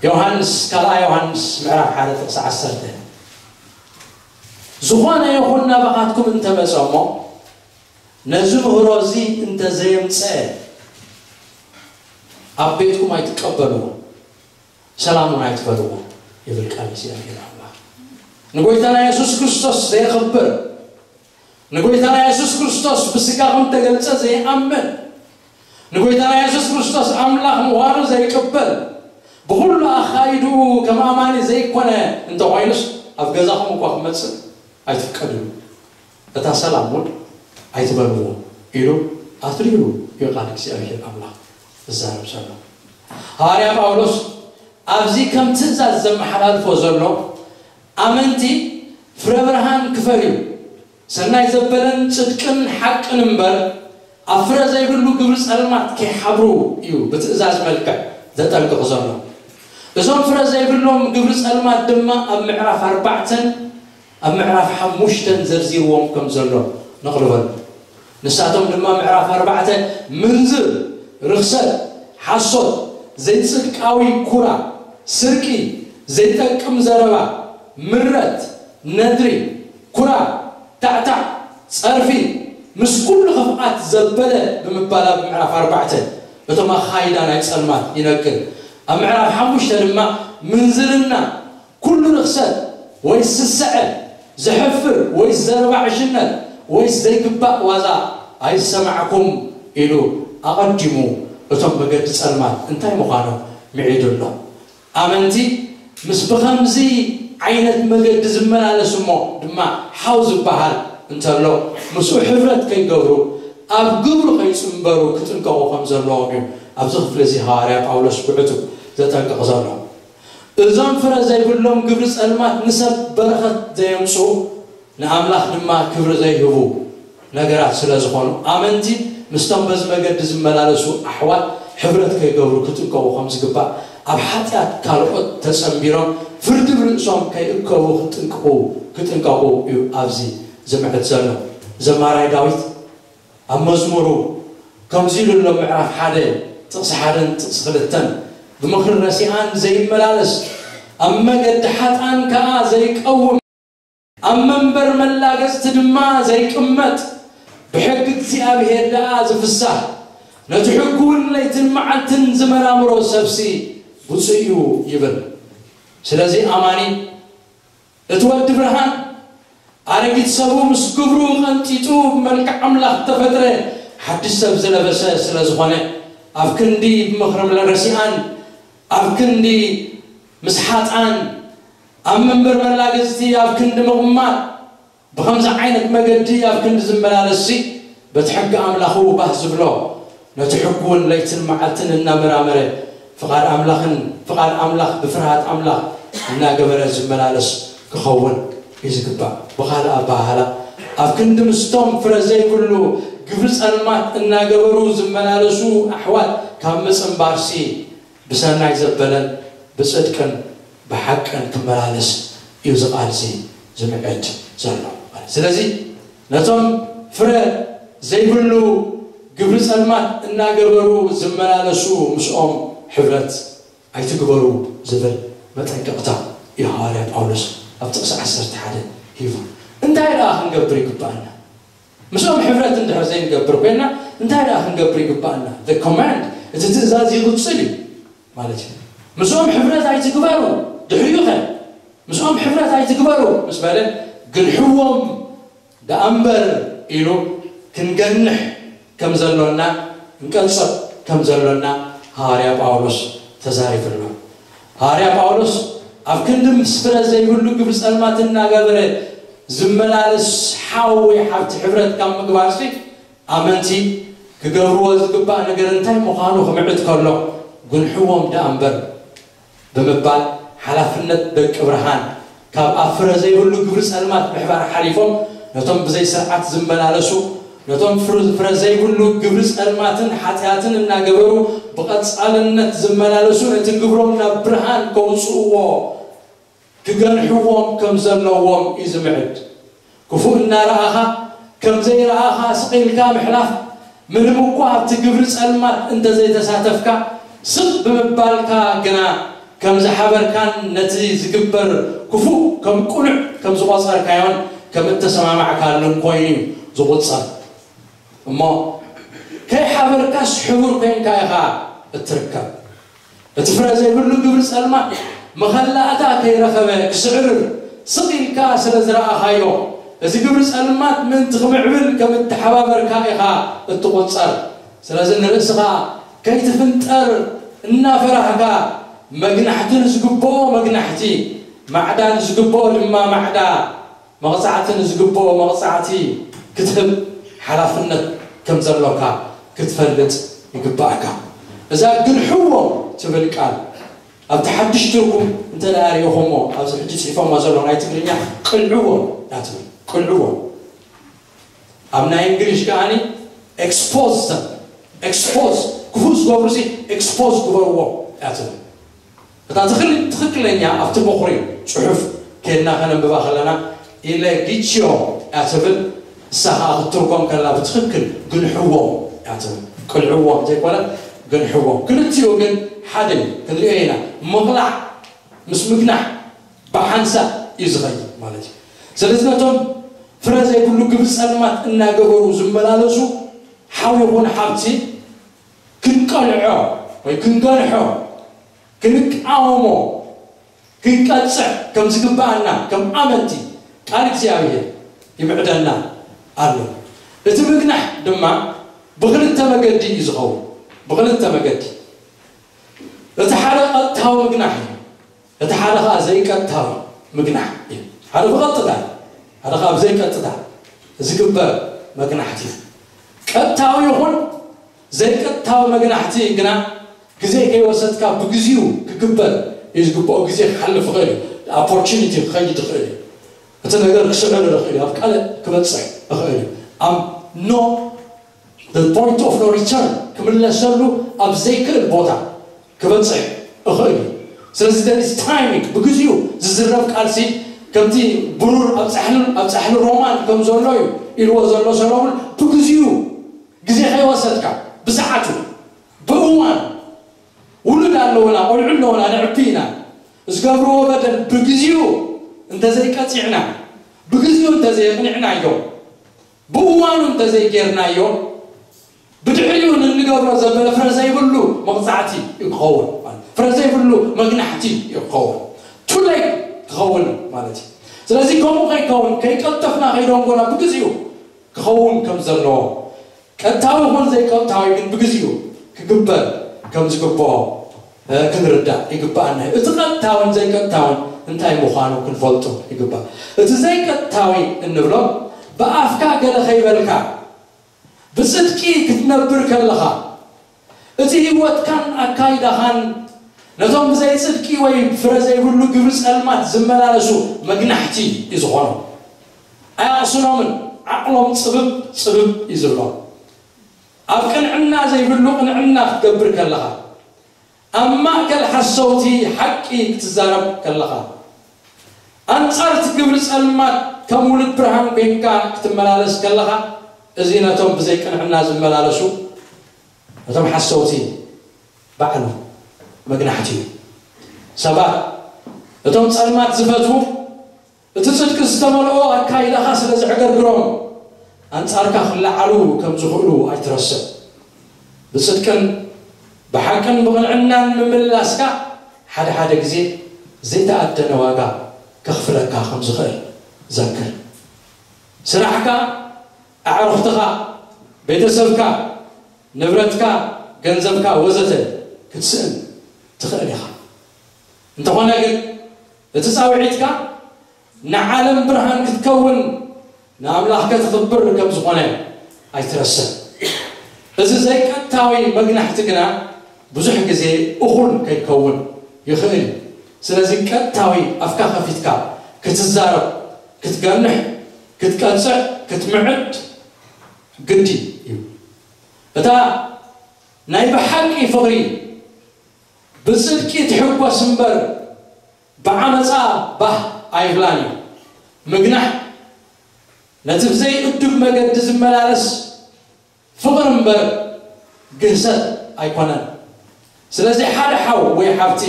ዮሃንስ፣ ካልኣይ ዮሃንስ ምዕራፍ ሓደ ጥቕሲ ዓሰርተ፣ "ዝኾነ ይኹን ናባኻትኩም እንተመጸ እሞ፣ ነዚ ምህሮ እዚ እንተዘየምፀ ኣብ ቤትኩም ኣይትቀበልዎ፣ ሰላም እውን ኣይትበልዎ ይብል ቃል እግዚኣብሔር ኣምላኽ። ንጎይታና የሱስ ክርስቶስ ዘየኽብር፣ ንጎይታና የሱስ ክርስቶስ ብስጋ ከም ተገልጸ ዘይኣምን፣ ንጎይታና የሱስ ክርስቶስ ኣምላኽ ምዃኑ ዘይቅበል፣ ብኹሉ ኣኻይድኡ ከም ኣማኒ ዘይኮነ እንተኾይኑስ ኣብ ገዛኹም እኳ ክመጽእ ኣይትፍቀድሉ፣ እታ ሰላም እውን ኣይትበልዎ ኢሉ ኣትሪሩ እዩ ቃል እግዚኣብሔር ኣምላኽ ዝዛረብ ዘሎ። ሃዋርያ ጳውሎስ ኣብዚ ከም ትእዛዝ ዘመሓላልፎ ዘሎ ኣመንቲ ፍረ ብርሃን ክፈርዩ ሰናይ ዘበለን ጽድቅን ሓቅን እምበር ኣብ ፍረ ዘይብሉ ግብሪ ጸልማት ከይሓብሩ እዩ ብትእዛዝ መልክዕ ዘጠንቅቕ ዘሎ። እዞም ፍረ ዘይብሎም ግብሪ ጸልማት ድማ ኣብ ምዕራፍ ኣርባዕተን ኣብ ምዕራፍ ሓሙሽተን ዘርዚርዎም ከም ዘሎ ነቕርበሉ። ንሳቶም ድማ ምዕራፍ ኣርባዕተ ምንዝር፣ ርኽሰት፣ ሓሶት፣ ዘይጽድቃዊ ኩራ፣ ስርቂ፣ ዘይጠቅም ዘረባ፣ ምረት፣ ነድሪ፣ ኩራ፣ ታዕታዕ፣ ጸርፊ፣ ምስ ኩሉ ክፍኣት ዘበለ ብምባል ኣብ ምዕራፍ ኣርባዕተ እቶም ኣኻይዳ ናይ ጸልማት ይነግር። ኣብ ምዕራፍ ሓሙሽተ ድማ ምንዝርና፣ ኩሉ ርኽሰት ወይ ስስዐ፣ ዘሕፍር ወይ ዘረባ ዕሽነት ወይ ዘይግባእ ዋዛ ኣይሰማዕኩም ኢሉ ኣቐዲሙ እቶም መገዲ ጸልማት እንታይ ምዃኖም ምዒዱ ኣሎ። ኣመንቲ ምስ ብኸምዚ ዓይነት መገዲ ዝመላለስ እሞ ድማ ሓው ዝበሃል እንተሎ ምስኡ ሕብረት ከይገብሩ ኣብ ግብሩ ከይጽንበሩ ክጥንቀቑ ከም ዘለዎም እዩ ኣብዚ ክፍሊ እዚ ሃዋርያ ጳውሎስ ብዕቱብ ዘጠንቅቕ ዘሎ። እዞም ፍረ ዘይብሎም ግብሪ ጸልማት ንሰብ በረኸት ዘየምጽኡ ንኣምላኽ ድማ ክብሪ ዘይህቡ ነገራት ስለ ዝኾኑ ኣመንቲ ምስቶም በዚ መገዲ ዝመላለሱ ኣሕዋት ሕብረት ከይገብሩ ክጥንቀቑ ከም ዝግባእ ኣብ ሓጢኣት ካልኦት ተጸንቢሮም ፍርዲ ብርእሶም ከይእከቡ ክጥንቅቑ ክጥንቀቑ እዩ ኣብዚ ዝምዕድ ዘሎ። ዘማራይ ዳዊት ኣብ መዝሙሩ ከምዚ ኢሉ ኣሎ ምዕራፍ ሓደ ጥቕሲ ሓደን ጥቕሲ ክልተን ብምኽሪ ረሲኣን ዘይመላለስ ኣብ መገዲ ሓጥኣን ከኣ ዘይቀውም ኣብ መንበር መላገጽቲ ድማ ዘይቅመጥ ብሕጊ እግዚኣብሔር ደኣ ዝፍሳህ ነቲ ሕጉ እውን ለይትን መዓልትን ዝመራምሮ ሰብሲ ብፁዕ እዩ ይብል። ስለዚ ኣማኒ እቲ ወዲ ብርሃን ኣረጊት ሰቡ ምስ ግብሩ ቐንጢጡ ብመልክዕ ኣምላኽ ተፈጥረ ሓድሽ ሰብ ዝለበሰ ስለ ዝኾነ ኣብ ክንዲ ብምኽርም ለረሲኣን ኣብ ክንዲ ምስ ሓጣን ኣብ መንበር መላገጽቲ ኣብ ክንዲ ምቕማጥ ብኸምዚ ዓይነት መገዲ ኣብ ክንዲ ዝመላለስሲ በቲ ሕጊ ኣምላኽ ባህ ዝብሎ ነቲ ሕጉ እውን ለይትን መዓልትን እናመራመረ ፍቓድ ኣምላኽን ፍቓድ ኣምላኽ ብፍርሃት ኣምላኽ እናገበረ ዝመላለስ ክኸውን እዩ ዝግባእ። ብኻልእ ኣበሃህላ ኣብ ክንዲ ምስቶም ፍረ ዘይብሉ ግብሪ ጸልማት እናገበሩ ዝመላለሱ ኣሕዋት ካብ ምጽንባርሲ ብሰናይ ዘበለን ብጽድቅን ብሓቅን ክመላለስ እዩ ዝቓልሲ ዝምዕድ ዘሎ። ስለዚ ነቶም ፍረ ዘይብሉ ግብሪ ጸልማት እናገበሩ ዝመላለሱ ምስኦም ሕብረት ኣይትግበሩ ዝብል መጠንቀቕታ እዩ ሃዋርያ ጳውሎስ ኣብ ጥቕሲ ዓሰርተ ሓደ ሂቡ። እንታይ ደኣ ክንገብር ይግባኣና? ምስኦም ሕብረት እንድሕር ዘይንገብር ኮይና እንታይ ደኣ ክንገብር ይግባኣና? The command እቲ ትእዛዝ ይቕጽል እዩ ማለት እዩ። ምስኦም ሕብረት ኣይትግበሩ ድሕሪኡ ኸ ምስኦም ሕብረት ኣይትግበሩ ምስ በለ ግንሕዎም ደኣ እምበር ኢሉ ክንገንሕ ከም ዘሎና ክንቀንጸብ ከም ዘሎና ሃዋርያ ጳውሎስ ተዛሪቡ ኣሎ። ሃዋርያ ጳውሎስ ኣብ ክንዲ ምስ ፍረ ዘይብሉ ግብሪ ጸልማት እናገበረ ዝመላለስ ሓው ወይ ሓብቲ ሕብረት ካብ ምግባርሲ ኣመንቲ ክገብርዎ ዝግባእ ነገር እንታይ ምዃኑ ክምዕድ ከሎ ግንሕዎም ደኣ እምበር ብምባል ሓላፍነት ደቂ ብርሃን ካብ ኣብ ፍረ ዘይብሉ ግብሪ ጸልማት ምሕባር ሓሊፎም ነቶም ብዘይ ስርዓት ዝመላለሱ ነቶም ፍረ ዘይብሉ ግብሪ ጸልማትን ሓጢኣትን እናገበሩ ብቐጻልነት ዝመላለሱ ነቲ ግብሮም ናብ ብርሃን ከውፅእዎ ክገንሕዎም ከም ዘለዎም እዩ ዝምዕድ። ክፉእ እናረኣኻ ከም ዘይረኣኻ ስቕ ኢልካ ምሕላፍ ምንም እኳ ኣብቲ ግብሪ ጸልማት እንተዘይተሳተፍካ ስቕ ብምባልካ ግና ከም ዝሓበርካን ነቲ ዝግበር ክፉእ ከም ቅኑዕ ከም ዝቖጸርካዮን ከም እተሰማማዕካሉን ኮይኑ እዩ ዝቑጸር። እሞ ከይሓበርካስ ሕቡር ኮይንካ ኢኻ እትርከብ። እቲ ፍረ ዘይብሉ ግብሪ ጸልማት መኸላእታ ከይረኸበ ክስዕርር ስቕ ኢልካ ስለ ዝረኣኻዮ፣ እዚ ግብሪ ጸልማት ምእንቲ ክምዕብል ከም እተሓባበርካ ኢኻ እትቑጸር። ስለዚ ንርእስኻ ከይትፍንጠር እናፈራህካ፣ መግናሕቲ ንዝግብኦ መግናሕቲ፣ ማዕዳ ንዝግብኦ ድማ ማዕዳ፣ መቕጻዕቲ ንዝግብኦ መቕጻዕቲ ክትህብ ሓላፍነት ከም ዘሎካ ክትፈልጥ ይግባእካ። እዛ ግንሕዎ ትብል ቃል ኣብቲ ሓድሽ ትርጉም እንተ ደኣ ርኢኹሞ፣ ኣብዚ ሕጂ ጽሒፎሞ ዘሎ ናይ ትግርኛ ቅልዕዎ እያ ትብል። ቅልዕዎ። ኣብ ናይ እንግሊሽ ከኣኒ ኤክስፖዝ፣ ኤክስፖዝ፣ ክፉእ ዝገብሩ ሲ ኤክስፖዝ ግበርዎ እያ ትብል። እታ ትኽል-፣ ትኽክለኛ ኣብቲ በኹሪ ጽሑፍ ከድና ከነንብባ ከለና ኢለ ጊችዮ እያ ትብል። እሳ ኸኣ ክትትርጎም ከላ ብትኽክል ግንሕዎም እያ ትብል። ቅልዕዎም ዘይኮነ ግንሕዎም። ክልቲኡ ግን ሓደ እዩ። ክንሪኦ ኢና። ምቕላዕ ምስ ምግናሕ ብሓንሳእ እዩ ዝኸይድ ማለት እዩ። ስለዚ ነቶም ፍረ ዘይብሉ ግብሪ ጸልማት እናገበሩ ዝመላለሱ ሓው ይኹን ሓብቲ ክንቀልዖ ወይ ክንገንሖ፣ ክንቃወሞ፣ ክንቀጽዕ ከም ዝግብኣና ከም ኣመንቲ ቃል እግዚኣብሔር ይምዕደና ኣሎ። እቲ ምግናሕ ድማ ብኽልተ መገዲ እዩ ዝኸውን። ብኽልተ መገዲ። እቲ ሓደ ቀጥታዊ ምግናሕ እዩ። እቲ ሓደ ኸዓ ዘይቀጥታዊ ምግናሕ እዩ። ሓደ ብቐጥታ እዩ፣ ሓደ ኸዓ ብዘይቀጥታ ዝግበር መግናሕቲ እዩ። ቀጥታዊ ይኹን ዘይቀጥታዊ መግናሕቲ ግና ግዜ ከይወሰድካ ብግዚኡ ክግበር እዩ ዝግብኦ። ግዜ ክሓልፍ ይኽእል እዩ። ኦፖርቹኒቲ ክኸይድ ይኽእል እዩ። እቲ ነገር ክስዕር ይኽእል እዩ። ኣብ ካልእ ክበጽሕ ይኽእል እዩ። ኣብ ኖ the point of no return ክምለሰሉ ኣብ ዘይክእል ቦታ ክበጽሕ ይኽእል እዩ። ስለዚ there is timing። ብግዚኡ ዝዝረብ ቃልሲ ከምቲ ብሩር ኣብ ጻሕሊ፣ ኣብ ጻሕሊ ሮማን ከም ዘሎ እዩ ኢልዎ ዘሎ ሰሎሞን። ብግዚኡ፣ ግዜ ከይወሰድካ፣ ብሰዓቱ፣ ብእዋን፣ ውሉድ ኣለውና፣ ቆልዑ ኣለውና፣ ነዕቢ ኢና። ዝገብርዎ በደል ብግዚኡ እንተዘይቀጺዕና፣ ብግዚኡ እንተዘየቕኒዕናዮ፣ ብእዋኑ እንተዘይጌርናዮ፣ ብድሕሪኡ ንንገብሮ ዘበለ ፍረ ዘይብሉ መቕጻዕቲ እዩ ክኸውን። ፍረ ዘይብሉ መግናሕቲ እዩ ክኸውን። ቱ ሌት ክኸውን ማለት እዩ። ስለዚ ከምኡ ከይከውን፣ ከይቀልጠፍና ከይደንጎና ብግዚኡ ክኸውን ከም ዘለዎ፣ ቀጥታዊ ይኹን ዘይቀጥታዊ ግን ብግዚኡ ክግበር ከም ዝግብኦ፣ እ፣ ክንርዳእ ይግብኣና እዩ። እቲ ቀጥታውን ዘይቀጥታውን እንታይ ምዃኑ ክንፈልጦ ይግባእ። እቲ ዘይቀጥታዊ እንብሎ፣ ብኣፍካ ገለ ከይበልካ፣ ብጽድቂ ክትነብር ከለኻ፣ እቲ ህይወትካን ኣካይዳኻን ነቶም ብዘይ ጽድቂ ወይ ፍረ ዘይብሉ ግብሪ ጸልማት ዝመላለሱ መግናሕቲ እዩ ዝኾኖም። ኣያቕስኖምን፣ ዓቕሎም ጽብብ ጽብብ እዩ ዝብሎም። ኣብ ቅንዕና ዘይብሉ ቅንዕና ክትገብር ከለኻ፣ ኣብ ማእከል ሓሰውቲ ሓቂ ክትዛረብ ከለኻ፣ ኣንጻር እቲ ግብሪ ጸልማት ከም ውሉድ ብርሃን ኮይንካ ክትመላለስ ከለኻ፣ እዚ ነቶም ብዘይ ቅንዕና ዝመላለሱ፣ ነቶም ሓሰውቲ ባዕሉ መግናሕቲ እዩ። ሰባት፣ እቶም ጸልማት ዝፈትዉ፣ እቲ ጽድቂ ዝተመልኦ ኣካይዳኻ ስለ ዘዕገርግሮም፣ ኣንጻርካ ክለዓሉ ከም ዝኽእሉ ኣይትረስዕ። ብጽድቅን ብሓቅን ብቕንዕናን ምምልላስካ፣ ሓደ ሓደ ግዜ ዘይተኣደነ ዋጋ ከኽፍለካ ከም ዝኽእል ዘክር። ስራሕካ፣ ኣዕሩኽትኻ፣ ቤተሰብካ፣ ንብረትካ፣ ገንዘብካ ወዘተ ክትስእን ትኽእል ኢኻ። እንተኾነ ግን፣ እቲ ጻውዒትካ ንዓለም ብርሃን ክትከውን፣ ንኣምላኽ ከተኽብር ከም ዝኾነ ኣይትረስዕ። እዚ ዘይቀጥታዊ መግናሕቲ ግና ብዙሕ ግዜ እኹል ከይከውን ይኽእል እዩ። ስለዚ ቀጥታዊ ኣፍካ ከፊትካ ክትዛረብ፣ ክትገንሕ፣ ክትቀጽዕ፣ ክትምዕድ ግዲ እዩ። እታ ናይ ብሓቂ ፍቕሪ ብጽድቂ ትሕጎስ እምበር፣ ብዓመጻ ባህ ኣይብላን እዩ። ምግናሕ ነቲ ብዘይ እዱብ መገዲ ዝመላለስ ፍቕሪ እምበር ግህሰት ኣይኮነን። ስለዚ ሓደ ሓው ወይ ሓብቲ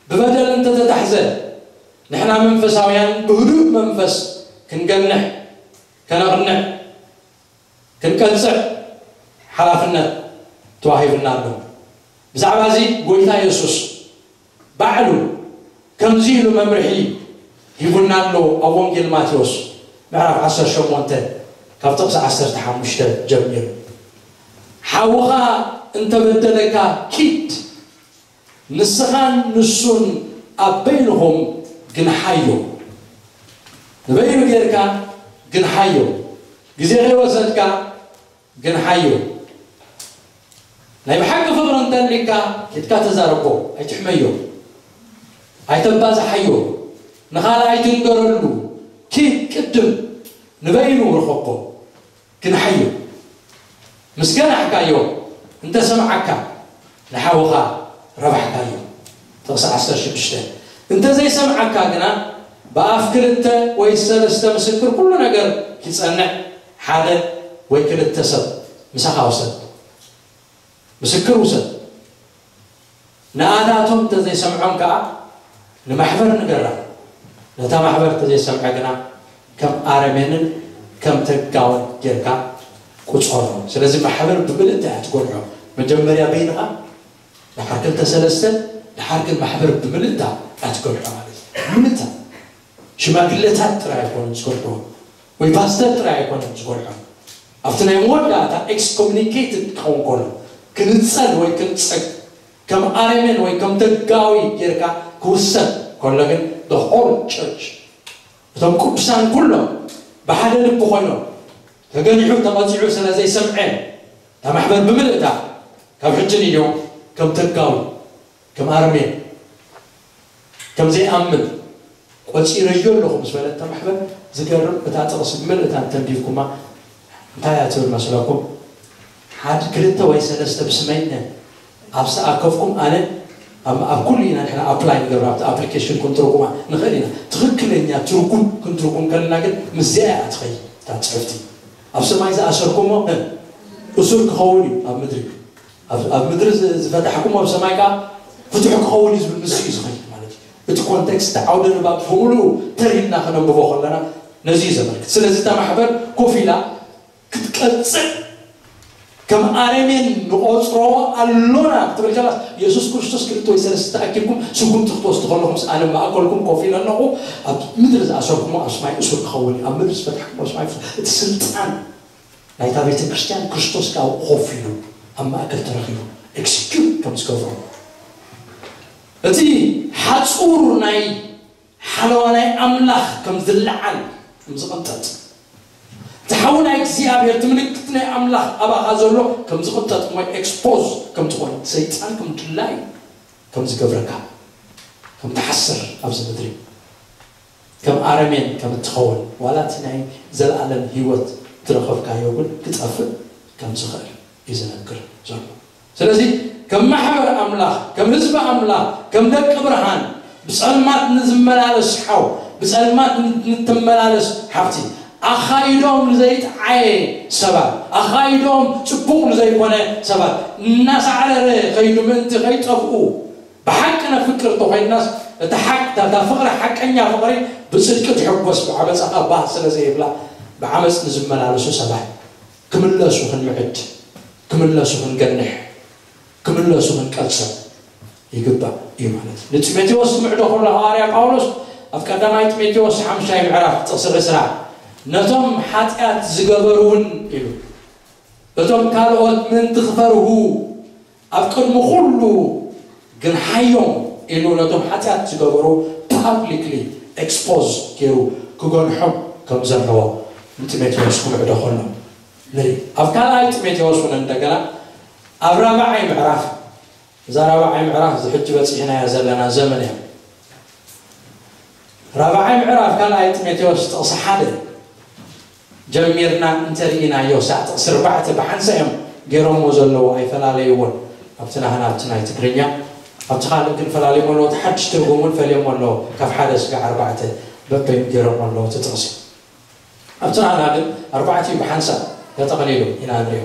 ብበደል እንተተታሕዘ፣ ንሕና መንፈሳውያን ብህዱእ መንፈስ ክንገንሕ፣ ከነቕንዕ፣ ክንቀጽዕ፣ ሓላፍነት ተዋሂብና ኣሎ። ብዛዕባ እዚ ጎይታ የሱስ ባዕሉ ከምዚ ኢሉ መምርሒ ሂቡና ኣሎ ኣብ ወንጌል ማቴዎስ ምዕራፍ ዓሰርተ ሸሞንተ ካብ ጥቕሲ ዓሰርተ ሓሙሽተ ጀሚሩ። ሓውኻ እንተበደለካ ኪድ፣ ንስኻን ንሱን ኣብ በይንኹም ግንሓዮ። ንበይኑ ጌርካ ግንሓዮ። ግዜ ከይወሰድካ ግንሓዮ። ናይ ብሓቂ ፍቕሪ እንተልካ ኬድካ ተዛረቦ፣ ኣይትሕመዮ፣ ኣይተባዝሓዮ፣ ንኻልእ ኣይትንገረሉ። ኪድ ቅድም ንበይኑ ርኸቦ። ግንሓዮ። ምስ ገናሕካዮ እንተሰምዓካ ንሓውኻ ረባሕካዮ። ጥቕሲ ዓሰርተ ሽዱሽተ። እንተዘይሰምዓካ ግና ብኣፍ ክልተ ወይ ሰለስተ ምስክር ኩሉ ነገር ይጸንዕ። ሓደ ወይ ክልተ ሰብ ምሳኻ ውሰድ። ምስክር ውሰድ። ንኣታቶም እንተዘይሰምዖም ከኣ ንማሕበር ንገራ። ነታ ማሕበር እንተዘይሰምዐ ግና ከም ኣረሜንን ከም ተጋውን ጌርካ ቁጸሮ። ስለዚ ማሕበር ብምልእታ እያ ትጎድሖ። መጀመርያ በይንኻ፣ ድሓር ክልተ ሰለስተ፣ ድሓር ግን ማሕበር ብምልእታ እያ ትጎድሖ ማለት እዩ። ብምልእታ ሽማግለታት ጥራይ ኣይኮኑን ዝጎድሕዎ፣ ወይ ፓስተር ጥራይ ኣይኮነን ዝጎድሖ። ኣብቲ ናይ መወዳእታ ኤክስኮሙኒኬትድ ክኸውን ከሎ፣ ክንጸል ወይ ክንጸግ፣ ከም ኣረሜን ወይ ከም ተጋዊ ጌርካ ክውሰድ ከሎ ግን the whole church፣ እቶም ቅዱሳን ኩሎም ብሓደ ልቢ ኮይኖም፣ ተገኒሑ ተቐጺዑ ስለ ዘይሰምዐ፣ እታ ማሕበር ብምልእታ ካብ ሕጂ ንዮ ከም ተጋዊ፣ ከም ኣርሜን፣ ከም ዘይኣምን ቆጺረዮ ኣለኹ ምስ በለ እታ ማሕበር፣ ዝገርም፣ እታ ጥቕሲ ብምልእታ እንተንቢብኩማ እንታይ እያ ትብል መስለኩም? ሓደ ክልተ ወይ ሰለስተ ብስመይ ኣብ ዝኣከብኩም ኣነ ኣብ ኣብ ኩሉ ኢና ንሕና ኣፕላይ ንገብር፣ ኣብቲ ኣፕሊኬሽን ክንትርጉማ ንኽእል ኢና። ትኽክለኛ ትርጉም ክንትርጉም ከለና ግን ምስዚኣ እያ ትኸይድ እታ ጽሕፍቲ። ኣብ ሰማይ ዝኣሰርኩሞ እ፣ እሱር ክኸውን እዩ ኣብ ምድሪ። ኣብ ኣብ ምድሪ ዝ- ዝፈታሕኩሞ ኣብ ሰማይ ከኣ ፍቱሕ ክኸውን እዩ ዝብል፣ ንሱ እዩ ዝኸይድ ማለት እዩ። እቲ ኮንቴክስት፣ ዓውደ ንባብ ብምሉኡ ተሪልና ከነንብቦ ከለና ነዚ እዩ ዘመልክት። ስለዚ እታ ማሕበር ኮፍ ኢላ ክትቀጽዕ ከም ኣረሜን ንቆጽሮ ኣሎና ክትብል ከላስ፣ የሱስ ክርስቶስ ክልተ ወይ ሰለስተ ተኣኪብኩም ስጉምቲ ክትወስዱ ከለኹምስ ኣነ ማእከልኩም ኮፍ ኢለ ኣለኹ፣ ኣብ ምድሪ ዝኣሰርኩሞ ኣብ ሰማይ እሱር ክኸውን እዩ፣ ኣብ ምድሪ ዝፈታሕኩሞ ኣብ ሰማይ ፍቱሕ። እቲ ስልጣን ናይታ ቤተ ክርስቲያን ክርስቶስ ካብኡ ኮፍ ኢሉ ኣብ ማእከል ተረኺቡ ኤክስኪዩት ከም ዝገብሮ፣ እቲ ሓጹር ናይ ሓለዋ ናይ ኣምላኽ ከም ዝለዓል ከም ዝቕንጠጥ፣ እቲ ሓዊ ናይ እግዚኣብሔር፣ እቲ ምልክት ናይ ኣምላኽ ኣባኻ ዘሎ ከም ዝቕንጠጥ እሞ ኤክስፖዝ ከም ትኾን፣ ሰይጣን ከም ድላዩ ከም ዝገብረካ፣ ከም ትሓስር ኣብዚ ምድሪ፣ ከም ኣረሜን ከም እትኸውን፣ ዋላ እቲ ናይ ዘለኣለም ህይወት ዝረኸብካዮ እውን ክጠፍእ ከም ዝኽእል እዩ ዝነግር ዘሎ። ስለዚ ከም ማሕበር ኣምላኽ፣ ከም ህዝቢ ኣምላኽ፣ ከም ደቂ ብርሃን፣ ብጸልማት ንዝመላለስ ሓው፣ ብጸልማት ንትመላለስ ሓፍቲ፣ ኣኻይዶም ንዘይጠዓየ ሰባት፣ ኣኻይዶም ጽቡቕ ንዘይኮነ ሰባት እናሳዕረረ ኸይዱ ምእንቲ ኸይጠፍኡ፣ ብሓቂ ነፍቅር እንተኾይንናስ፣ እቲ ሓቅ፣ እታ ፍቕሪ፣ ሓቀኛ ፍቕሪ ብጽድቂ ትሕጎስ፣ ብዓመጻ ኸኣ ባህ ስለ ዘይብላ፣ ብዓመጽ ንዝመላለሱ ሰባት ክምለሱ ክንምዕድ፣ ክምለሱ ክንገንሕ፣ ክምለሱ ክንቀጽዕ ይግባእ እዩ ማለት እዩ። ንጢሞቴዎስ ክምዕዶ ከሎ ሃዋርያ ጳውሎስ ኣብ ቀዳማይ ጢሞቴዎስ ሓምሻይ ምዕራፍ ጥቕሲ ዕስራ፣ ነቶም ሓጢኣት ዝገበሩ እውን ኢሉ፣ እቶም ካልኦት ምእንቲ ክፈርሁ ኣብ ቅድሚ ኩሉ ግንሓዮም ኢሉ ነቶም ሓጢኣት ዝገበሩ ፓብሊክሊ ኤክስፖዝ ገይሩ ክገንሖም ከም ዘለዎ ንጢሞቴዎስ ክምዕዶ ከሎ ንርኢ። ኣብ ካልኣይ ጢሞቴዎስ እውን እንደገና ኣብ ራብዓይ ምዕራፍ፣ እዛ ራብዓይ ምዕራፍ እዚ ሕጂ በጺሕናያ ዘለና ዘመን እያ። ራብዓይ ምዕራፍ ካልኣይ ጢሞቴዎስ ጥቕሲ ሓደ ጀሚርና እንተርኢናዮ፣ ሳዕ ጥቕሲ ኣርባዕተ ብሓንሳእ እዮም ገይሮምዎ ዘለዉ፣ ኣይፈላለይዎን። ኣብቲ ናህና ኣብቲ ናይ ትግርኛ፣ ኣብቲ ካልእ ግን ፈላልዮም ኣለዉ። እቲ ሓድሽ ትርጉም እውን ፈልዮም ኣለዉ። ካብ ሓደ ስጋዕ ኣርባዕተ በበይኑ ገይሮም ኣለዉ እቲ ጥቕሲ። ኣብቲ ናህና ግን ኣርባዕተ እዩ ብሓንሳእ ተጠቕሊሉ ኢና ንሪኦ።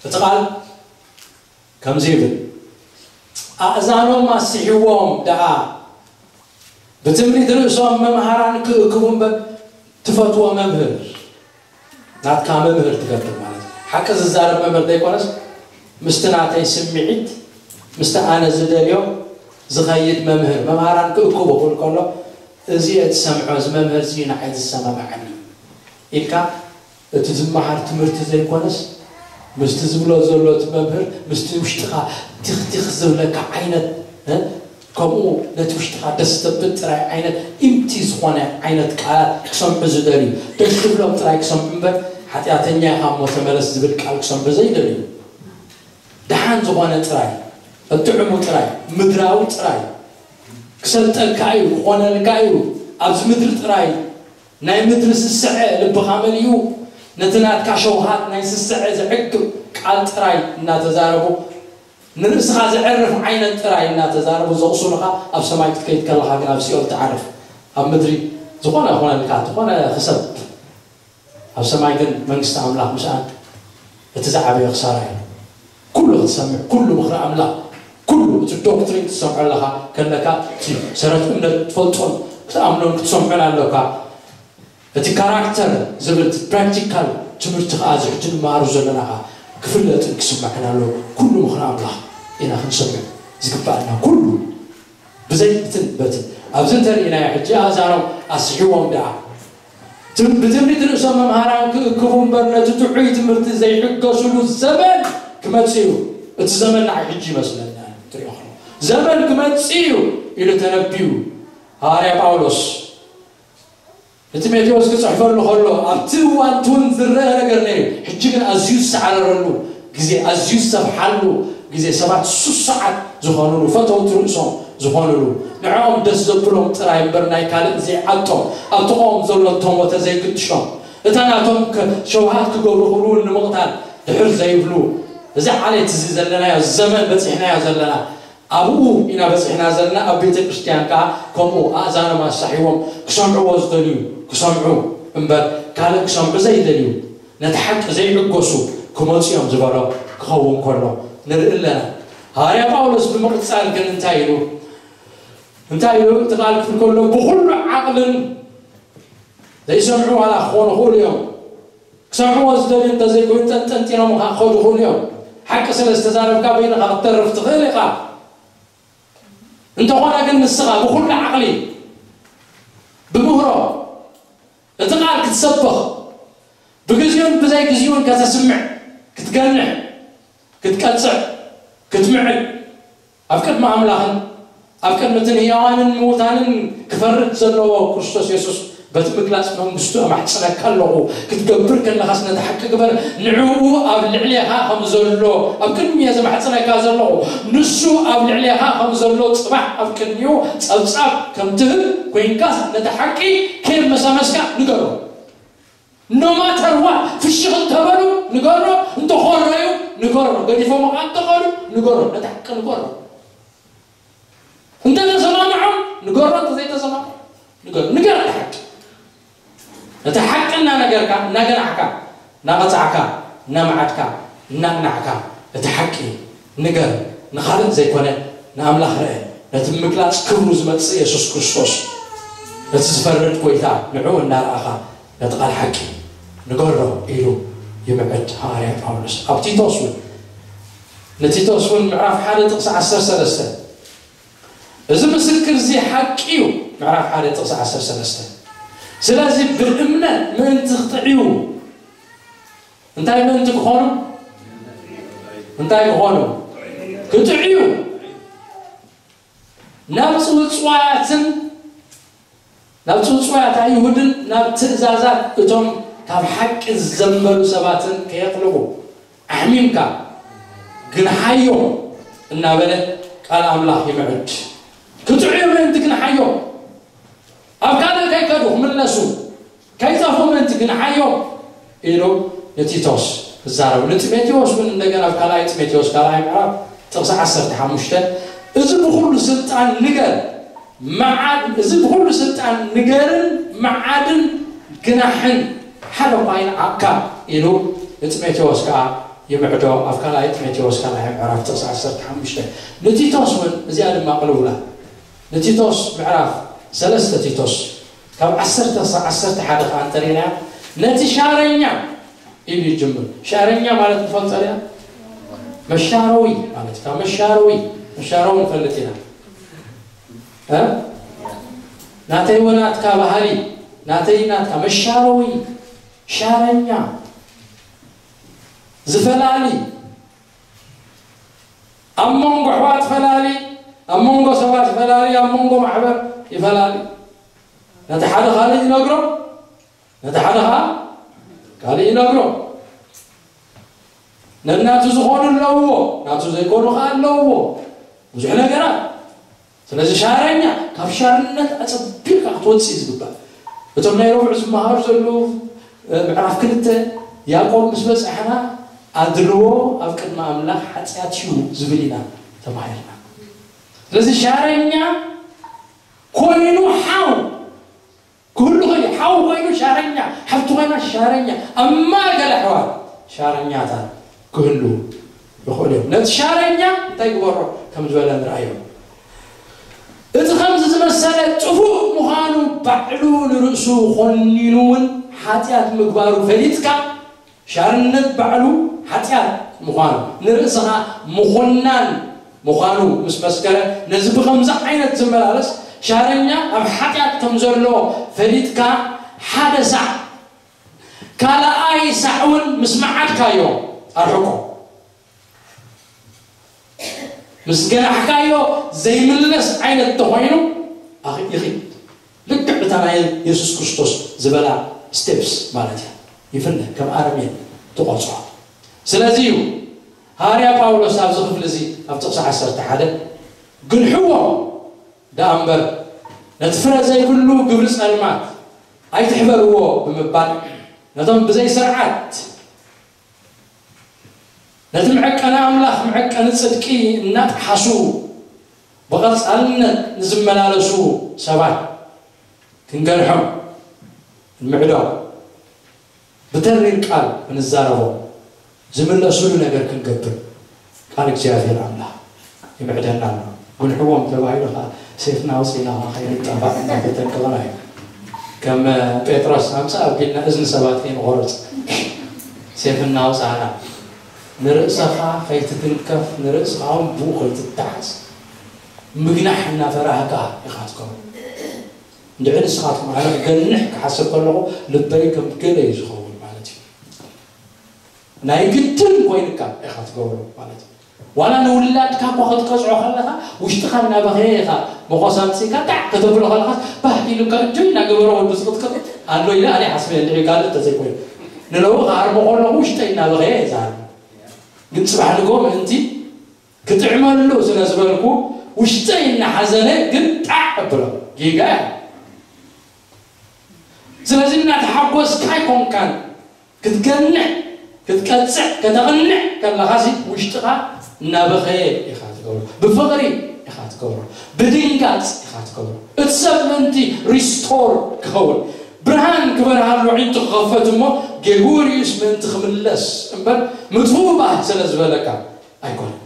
እቲ ቃል ከምዚ ይብል፣ ኣእዛኖም ኣስሒዎም ደኣ ብትምኒት ርእሶም መምሃራን ክእክቡ እምበር፣ ትፈትዎ መምህር ናትካ መምህር ትገብር ማለት እዩ። ሓቂ ዝዛረብ መምህር ዘይኮነስ ምስቲ ናተይ ስምዒት ምስቲ ኣነ ዝደልዮ ዝኸይድ መምህር። መምሃራን ክእክቡ ክብል ከሎ እዚ እየ ዝሰምዖ፣ እዚ መምህር እዚ ንዓይ ዝሰማማዓኒ ኢልካ እቲ ዝመሃር ትምህርቲ ዘይኮነስ ምስቲ ዝብሎ ዘሎ እቲ መምህር ምስቲ ውሽጥኻ ቲኽቲኽ ዝብለካ ዓይነት እ? ከምኡ ነቲ ውሽጥኻ ደስ ዘብል ጥራይ ዓይነት ኢምቲ ዝኾነ ዓይነት ቃላት ክሰምዑ ዝደልዩ፣ ደስ ዝብሎም ጥራይ ክሰምዑ እምበር ሓጢኣተኛ ኢኻ እሞ ተመለስ ዝብል ቃል ክሰምዑ ዘይደልዩ፣ ደሓን ዝኾነ ጥራይ፣ እጥዕሙ ጥራይ፣ ምድራዊ ጥራይ ክሰልጠልካ እዩ፣ ክኾነልካ እዩ፣ ኣብዚ ምድሪ ጥራይ ናይ ምድሪ ስስዐ ልብኻ መሊኡ፣ ነቲ ናትካ ሸውሃት ናይ ስስዐ ዘዕግብ ቃል ጥራይ እናተዛረቡ፣ ንርእስኻ ዘዕርፍ ዓይነት ጥራይ እናተዛረቡ ዘቕስኑኻ፣ ኣብ ሰማይ ክትከይድ ከለኻ ግን ኣብ ሲኦል ትዓርፍ። ኣብ ምድሪ ዝኾነ ይኾነልካ፣ ዝኾነ ክሰብ፣ ኣብ ሰማይ ግን መንግስቲ ኣምላኽ ምስኣን እቲ ዝዓበየ ክሳራ እዩ። ኩሉ ክትሰምዕ፣ ኩሉ ምኽሪ ኣምላኽ፣ ኩሉ እቲ ዶክትሪን ክትሰምዖ ኣለኻ ከለካ፣ እቲ ሰረት እምነት ክትፈልጦን ክትኣምኖን ክትሰምዖን ኣለካ። እቲ ካራክተር ዝብል እቲ ፕራክቲካል ትምህርቲ ከዓ እዚ ሕጂ ንመሃሩ ዘለና ከዓ ክፍለጥን ክስማዕን ኣለዎ። ኩሉ ምኽሪ ኣምላኽ ኢና ክንሰምዕ ዝግባኣና፣ ኩሉ ብዘይ ብትን በትን። ኣብዚ እንተርኢናዮ ሕጂ ኣእዛኖም ኣስሒዎም ደኣ ትም- ብትምኒት ርእሶም መምሃራን ክእክቡ እምበር ነቲ ጥዑይ ትምህርቲ ዘይዕገሱሉ ዘመን ክመጽእ እዩ። እቲ ዘመን ንዓይ ሕጂ ይመስለና። ትሪኦ ከሎ ዘመን ክመጽእ እዩ ኢሉ ተነቢዩ ሃዋርያ ጳውሎስ ንጢሞቴዎስ ክጽሕፈሉ ከሎ ኣብቲ እዋን እቲ እውን ዝረአ ነገር ነይሩ። ሕጂ ግን ኣዝዩ ዝሰዓረረሉ ግዜ፣ ኣዝዩ ዝሰፍሓሉ ግዜ፣ ሰባት ሱሱዓት ዝኾኑሉ፣ ፈተውቲ ርእሶም ዝኾኑሉ፣ ንዕኦም ደስ ዘብሎም ጥራይ እምበር ናይ ካልእ ዘይዓጦም፣ ኣብ ጥቕኦም ዘሎ እንተሞተ ዘይግድሾም፣ እታ ናቶም ከ- ሸውሃት ክገብሩ ክብሉ እውን ንምቕታል ድሕር ዘይብሉ፣ እዚ ዓሌት እዚ ዘለናዮ ዘመን በጺሕናዮ ዘለና ኣብኡ ኢና በጺሕና ዘለና። ኣብ ቤተ ክርስቲያን ከኣ ከምኡ ኣእዛኖም ኣሳሒቦም ክሰምዕዎ ዝደልዩ ክሰምዑ እምበር ካልእ ክሰምዑ ዘይደልዩ ነቲ ሓቂ ዘይዕገሱ ክመጹ እዮም ዝበሎ ክኸውን ከሎ ንርኢ ኣለና። ሃዋርያ ጳውሎስ ብምቕጻል ግን እንታይ ኢሉ? እንታይ ኢሉ? እቲ ቃል ክብል ከሎ ብኹሉ ዓቕልን ዘይሰምዑ ዋላ ክኾኑ ይኽእሉ እዮም። ክሰምዕዎ ዝደልዩ እንተዘይኮይኑ ጠንጠንጢኖም ኻ ክኸዱ ይኽእሉ እዮም። ሓቂ ስለ ዝተዛረብካ በይንኻ ክትተርፍ ትኽእል ኢኻ። እንተኾነ ግን ንስኻ ብኹሉ ዓቕሊ ብምህሮ እቲ ቃል ክትሰብኽ ብግዜኡን ብዘይ ግዜኡን ከተስምዕ ክትገንሕ ክትቀጽዕ ክትምዕድ ኣብ ቅድሚ ኣምላኽን ኣብ ቅድሚ እትን ህያዋንን ምዉታንን ክፈርድ ዘለዎ ክርስቶስ የሱስ በቲ ምግላጽ መንግስቱ እማሕጽነካ ኣለኹ። ክትገብር ከለኻስ ነቲ ሓቂ ግበር። ንዕኡ ኣብ ልዕሌኻ ከም ዘሎ ኣብ ቅድሚ እየ ዘማሕጽነካ ዘለኹ። ንሱ ኣብ ልዕሌኻ ከም ዘሎ ጽባሕ ኣብ ቅድሚኡ ጸብጻብ ከም ትህብ ኮይንካስ ነቲ ሓቂ ከየመሳመስካ ንገሮ። ኖማተር ዋ ፍሽኽ እንተበሉ ንገሮ፣ እንተኾረዩ ንገሮ፣ ገዲፎም ዓ እንተኸዱ ንገሮ፣ ነቲ ሓቂ ንገሮ። እንተተሰማምዖም ንገሮ፣ እንተዘይተሰማምዖም ንገሮ። ንገር ሓቂ። እቲ ሓቂ እናነገርካ፣ እናገናሕካ፣ እናቐጻዕካ፣ እናመዓድካ፣ እናቕናዕካ፣ እቲ ሓቂ ንገር። ንኻልእ ዘይኮነ ንኣምላኽ ርአ። ነቲ ምግላጽ ክብሩ ዝመጽእ የሱስ ክርስቶስ፣ ነቲ ዝፈርድ ጐይታ ንዕኡ እናረኣኻ ነቲ ቃል ሓቂ ንገሮ ኢሉ ይምዕድ ሃዋርያ ጳውሎስ። ኣብ ቲቶስ እውን ንቲቶስ እውን ምዕራፍ ሓደ ጥቕሲ ዓሰርተ ሰለስተ እዚ ምስክር እዚ ሓቂ እዩ። ምዕራፍ ሓደ ጥቕሲ ዓሰርተ ሰለስተ ስለዚ ብእምነት ምእንቲ ክጥዕዩ እንታይ ምእንቲ ክኾኑ እንታይ ክኾኑ ክጥዕዩ ናብ ጽውጽዋያትን ናብ ጽውጽዋያት ኣይሁድን ናብ ትእዛዛት እቶም ካብ ሓቂ ዝዘንበሉ ሰባትን ከየቕልቑ ኣሕሚምካ ግንሓዮም እናበለ ቃል ኣምላኽ ይምዕድ። ክጥዕዩ ምእንቲ ግንሓዮም ኣብ ካልእ ከይከዱ ክምለሱ ከይጠፍኡ ምእንቲ ግንሓዮም ኢሉ ንቲቶስ ክዛረቡ ንጢሞቴዎስ እውን እንደገና ኣብ ካልኣይ ጢሞቴዎስ ካልኣይ ምዕራፍ ጥቕሲ ዓሰርተ ሓሙሽተ እዚ ብኹሉ ስልጣን ንገር መዓድ እዚ ብኹሉ ስልጣን ንገርን መዓድን ግናሕን ሓደ እኳ ይንዓቕካ ኢሉ ንጢሞቴዎስ ከዓ ይምዕዶ ኣብ ካልኣይ ጢሞቴዎስ ካልኣይ ምዕራፍ ጥቕሲ ዓሰርተ ሓሙሽተ ንቲቶስ እውን እዚኣ ድማ ቅልውላ ንቲቶስ ምዕራፍ ሰለስተ ቲቶስ ካብ ዓሰርተ ክሳብ ዓሰርተ ሓደ ከዓ እንተሪእናዮ፣ ነቲ ሻረኛ ኢሉ ይጅምር። ሻረኛ ማለት ንፈልጦ ኢና፣ መሻረዊ ማለት እዩ። ካብ መሻረዊ፣ መሻረዊ ንፈልጥ ኢና። እ? ናተይ ወናትካ ባህሊ፣ ናተይ ናትካ፣ መሻረዊ፣ ሻረኛ፣ ዝፈላሊ፣ ኣብ መንጎ ኣሕዋት ፈላሊ፣ ኣብ መንጎ ሰባት ፈላሊ፣ ኣብ መንጎ ማሕበር ይፈላሊ። ነቲ ሓደ ካልእ ይነግሮ፣ ነቲ ሓደ ከዓ ካልእ ይነግሮ። ነናቱ ዝኾኑ ኣለውዎ፣ ናቱ ዘይኮኑ ከዓ ኣለውዎ። ብዙሕ ነገራት። ስለዚ ሻረኛ፣ ካብ ሻርነት ኣጸቢቕካ ክትወጽእ እዩ ዝግባእ። እቶም ናይ ረቡዕ ዝመሃሩ ዘለዉ፣ እ፣ ምዕራፍ ክልተ ያዕቆብ ምስ በጻሕና፣ ኣድልዎ ኣብ ቅድሚ ኣምላኽ ሓጢኣት እዩ ዝብል ኢና ተማሂርና። ስለዚ ሻረኛ ኮይኑ ሓው ክህሉ ኽእል እዩ። ሓው ኮይኑ ሻረኛ፣ ሓብቲ ኮይና ሻረኛ፣ ኣብ ማእከል ኣሕዋት ሻረኛታት ክህሉ ይኽእሉ እዮም። ነቲ ሻረኛ እንታይ ግበሮ ከም ዝበለ ንርኣዮ። እቲ ከምዚ ዝመሰለ ጥፉእ ምዃኑ ባዕሉ ንርእሱ ኾኒኑ እውን ሓጢኣት ምግባሩ ፈሊጥካ፣ ሻርነት ባዕሉ ሓጢኣት ምዃኑ፣ ንርእስኻ ምኹናን ምዃኑ ምስ መስከረ፣ ነዚ ብኸምዚ ዓይነት ዝመላለስ ሻረኛ ኣብ ሓጢኣት ከም ዘሎ ፈሊጥካ፣ ሓደ ሳዕ ካልኣይ ሳዕ እውን ምስ መዓድካዮ ኣርሕቆ። ምስ ገናሕካዮ ዘይምለስ ዓይነት እንተኾይኑ፣ ኣኽ-፣ ይኺድ። ልክዕ እታ ናይ የሱስ ክርስቶስ ዝበላ ስቴፕስ ማለት እያ። ይፍለ፣ ከም ኣረሜን ትቖጽሮ። ስለዚ እዩ ሃዋርያ ጳውሎስ ኣብዚ ክፍሊ እዚ፣ ኣብ ጥቕሲ ዓሰርተ ሓደ፣ "ግንሕዎ ደኣ እምበር፣ ነቲ ፍረ ዘይብሉ ግብሪ ጸልማት ኣይትሕበርዎ" ብምባል፣ ነቶም ብዘይ ስርዓት ነቲ መዐቀኒ ኣምላኽ መዐቀኒ ጽድቂ እናጠሓሱ ብቐጻልነት ንዝመላለሱ ሰባት ክንገንሖም፣ ንምዕዶም፣ ብተሪር ቃል ክንዛረቦም፣ ዝምለሱሉ ነገር ክንገብር ቃል እግዚኣብሔር ኣምላኽ ይምዕደና ኣሎ። "ግንሕዎም" ተባሂሉ ኸዓ ሴፍና ኣውፂእና ኸዓ ከይንጣባእ እናተጠንቀቕና እዩ። ከም ጴጥሮስ ኣምፃእ ኣቢልና እዝኒ ሰባት ከይንቖርፅ ሴፍ እናውፃእና፣ ንርእስኻ ከይትትንከፍ፣ ንርእስኻ እውን ብኡ ከይትተሓዝ ምግናሕ እናፈራህካ ኢኻ ትከውን። እንድዒ ንስኻትኩም፣ ኣነ ክገንሕ ክሓስብ ከለኹ ልበይ ከም ገለ እዩ ዝኸውን ማለት እዩ። ናይ ግድን ኮይንካ ኢኻ ትገብሮ ማለት እዩ። ዋላ ንውላድካ እኳ ክትቀጽዖ ከለኻ፣ ውሽጥኻ እናበኸየ ኢኻ መኾስ ኣምጺእካ ጣዕ ከተብሎ ከለኻስ፣ ባህ ኢሉካ እንጆይ እናገበረ ወዱ ዝቕጥቅጥ ኣሎ ኢለ ኣነ ይሓስብ እየ፣ እንድዒ ካልእ እንተዘይኮይኑ። ንነው ክሃርሞ ከለኹ ውሽጠይ እናበኸየ እየ ዝሃርሞ። ግን ጽባሕ ንግሆ ምእንቲ ክጥዕመሉ ስለ ዝበልኩ፣ ውሽጠይ እናሓዘነ ግን ጣዕ እብሎ። ጌጋ እያ። ስለዚ እናተሓጎስካ ኣይኮንካን ክትገንሕ፣ ክትቀጽዕ፣ ከተቕንዕ ከለኻሲ ውሽጥኻ እናበኸየ ኢኻ ትገብሮ። ብፍቕሪ ኢኻ ትገብሮ። ብድንጋጽ ኢኻ ትገብሮ። እቲ ሰብ ምእንቲ ሪስቶር ክኸውን፣ ብርሃን ክበርሃሉ፣ ኣዒንቱ ክኸፈት እሞ ጌግኡ ርእዩስ ምእንቲ ክምለስ እምበር፣ ምጥፍኡ ባህ ስለ ዝበለካ ኣይኮነን።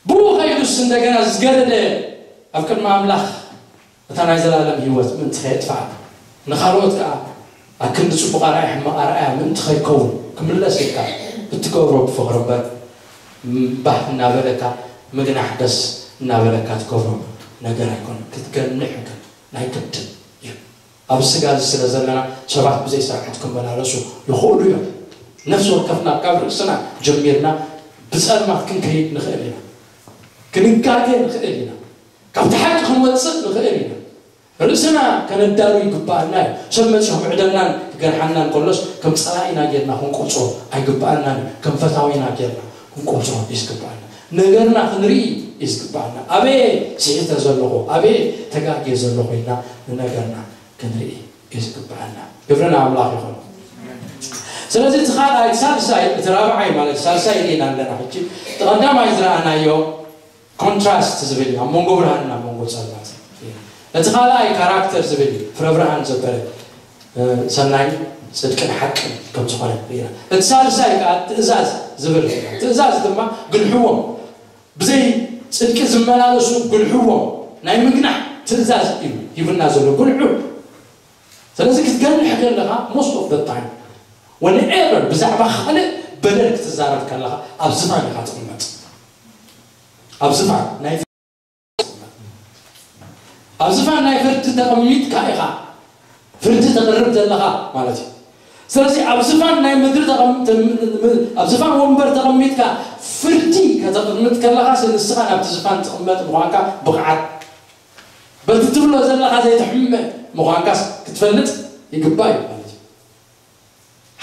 ብኡ ኸይዱስ እንደገና ዝገደደ ኣብ ቅድሚ ኣምላኽ እታ ናይ ዘላለም ህይወት ምእንቲ ኸየጥፍኣ፣ ንኻልኦት ከኣ ኣብ ክንዲ ጽቡቕ ኣርኣያ ሕማቕ ኣርኣያ ምእንቲ ኸይከውን ክምለስ ኢልካ እትገብሮ ብፍቕሪ እምበር፣ ባህ እናበለካ ምግናሕ ደስ እናበለካ ትገብሮ ነገር ኣይኮነን። ክትገንሕ ግን ናይ ግድን እዩ። ኣብ ስጋ እዚ ስለ ዘለና ሰባት ብዘይ ስርዓት ክመላለሱ ይኽእሉ እዮም። ነፍሲ ወከፍና ካብ ርእስና ጀሚርና ብጸልማት ክንከይድ ንኽእል ኢና። ክንጋገ ንኽእል ኢና። ካብቲ ሓቂ ክንወጽእ ንኽእል ኢና። ርእስና ከነዳሉ ይግባኣና እዩ። ሰብ መጺኡ ክምዕደናን ክገርሓናን ከሎስ ከም ጸላኢና ጌርና ክንቆጽሮ ኣይግባኣናን እዩ። ከም ፈታዊና ጌርና ክንቆጽሮ እዩ ዝግባኣና። ነገርና ክንርኢ እዩ ዝግባኣና። ኣበየ ስሒተ ዘለኹ፣ ኣበየ ተጋግየ ዘለኹ ኢልና ንነገርና ክንርኢ እዩ ዝግባኣና። ክብሪ ንኣምላኽ ይኹን። ስለዚ እቲ ካልኣይ፣ እቲ ሳልሳይ፣ እቲ ራብዓይ ማለት ሳልሳይ ርኢና ኣለና። ሕጂ እቲ ቀዳማይ ዝረኣናዮ ኮንትራስት ዝብል እዩ፣ ኣብ መንጎ ብርሃንን ኣብ መንጎ ጸልማት። እቲ ካልኣይ ካራክተር ዝብል እዩ፣ ፍረ ብርሃን ዘበለ፣ እ፣ ሰናይ ጽድቅን ሓቅን ከም ዝኾነ ርኢና። እቲ ሳልሳይ ከኣ ትእዛዝ ዝብል እዩ። ትእዛዝ ድማ ግንሕዎም፣ ብዘይ ጽድቂ ዝመላለሱ ግንሕዎም፣ ናይ ምግናሕ ትእዛዝ እዩ ሂብና ዘሎ ብንዑ። ስለዚ ክትገንሕ ከለኻ most of the time whenever ብዛዕባ ካልእ በደል ክትዛረብ ከለኻ ኣብ ዝፋን ኢኻ ትቕመጥ። ኣብ ዝፋን ናይ ኣብ ዝፋን ናይ ፍርዲ ተቐሚጥካ ኢኻ ፍርዲ ተቕርብ ዘለኻ ማለት እዩ። ስለዚ ኣብ ዝፋን ናይ ምድሪ ተቐም- ኣብ ዝፋን ወንበር ተቐሚጥካ ፍርዲ ከተቕምጥ ከለኻ ንስኻ ናብቲ ዝፋን ትቕመጥ ምዃንካ ብቕዓት በቲ ትብሎ ዘለኻ ዘይትሕመ ምዃንካስ ክትፈልጥ ይግባእ እዩ ማለት እዩ።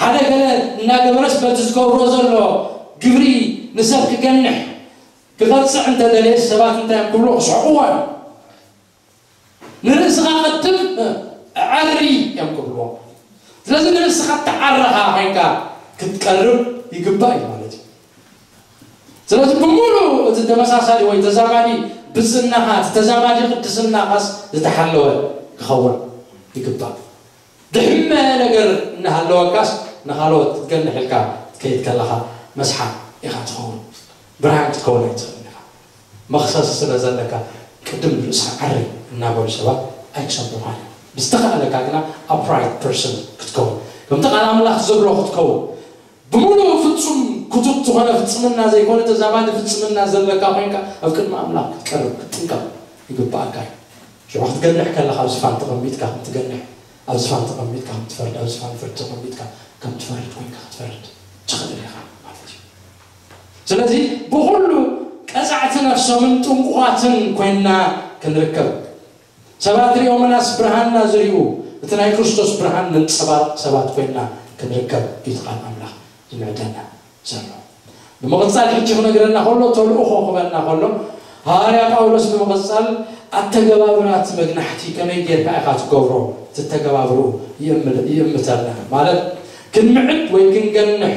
ሓደ ገለ እናገበረስ በቲ ዝገብሮ ዘሎ ግብሪ ንሰብ ክገንሕ ክቐፅዕ እንተደለየ ሰባት እንታይ እዮም ክብሉ ክስሕቕዎ እዮም። ንርእስኻ ቀድም ዓሪ እዮም ክብልዎ። ስለዚ ንርእስኻ ተዓረኻ ኮይንካ ክትቀርብ ይግባእ እዩ ማለት እዩ። ስለዚ ብምሉእ እቲ ተመሳሳሊ ወይ ተዛማዲ ብፅናኻ እቲ ተዛማዲ ቅድስናኻስ ዝተሓለወ ክኸውን ይግባእ። ድሕመ ነገር እናሃለወካስ ንኻልኦት ክትገንሕ ኢልካ ክትከይድ ከለኻ መስሓ ኢኻ ትኸውን። ብርሃን ክትከውን ኣይትኽእልን ኢኻ። መኽሰስ ስለ ዘለካ ቅድም ንርእስኻ ዓሪ እናበሉ ሰባት ኣይክሰምዑኻን እዮም። ብዝተኻእለካ ግና upright person ክትከውን ከምቲ ቃል ኣምላኽ ዝብሎ ክትከውን ብምሉእ ፍጹም ክቱት ዝኾነ ፍጽምና ዘይኮነ ተዛማዲ ፍጽምና ዘለካ ኮይንካ ኣብ ቅድሚ ኣምላኽ ክትቀርብ ክትጥንቀቕ ይግባኣካ እዩ። ሽዑ ክትገንሕ ከለኻ ኣብ ዝፋን ተቐሚጥካ ከም ትገንሕ፣ ኣብ ዝፋን ተቐሚጥካ ከም ትፈርድ፣ ኣብ ዝፋን ፍርዲ ተቐሚጥካ ከም ትፈርድ ኮይንካ ክትፈርድ ትኽእል ኢኻ ማለት እዩ። ስለዚ ብኹሉ ቀጻዕቲ ነፍሶምን ጥንቁቓትን ኮይንና ክንርከብ ሰባት ሪኦምናስ ብርሃንና ዝሪኡ እቲ ናይ ክርስቶስ ብርሃን ነንጸባርቕ ሰባት ኮይንና ክንርከብ እዩ እቲ ቃል ኣምላኽ ዝምዕደና ዘሎ። ብምቕጻል ሕጂ ክነግረና ከሎ ተልእኾ ክበልና ከሎ ሃዋርያ ጳውሎስ ብምቕጻል ኣተገባብራት መግናሕቲ ከመይ ጌርካ ኢኻ ትገብሮ እቲ ተገባብርኡ ይእምተልና ማለት ክንምዕድ ወይ ክንገንሕ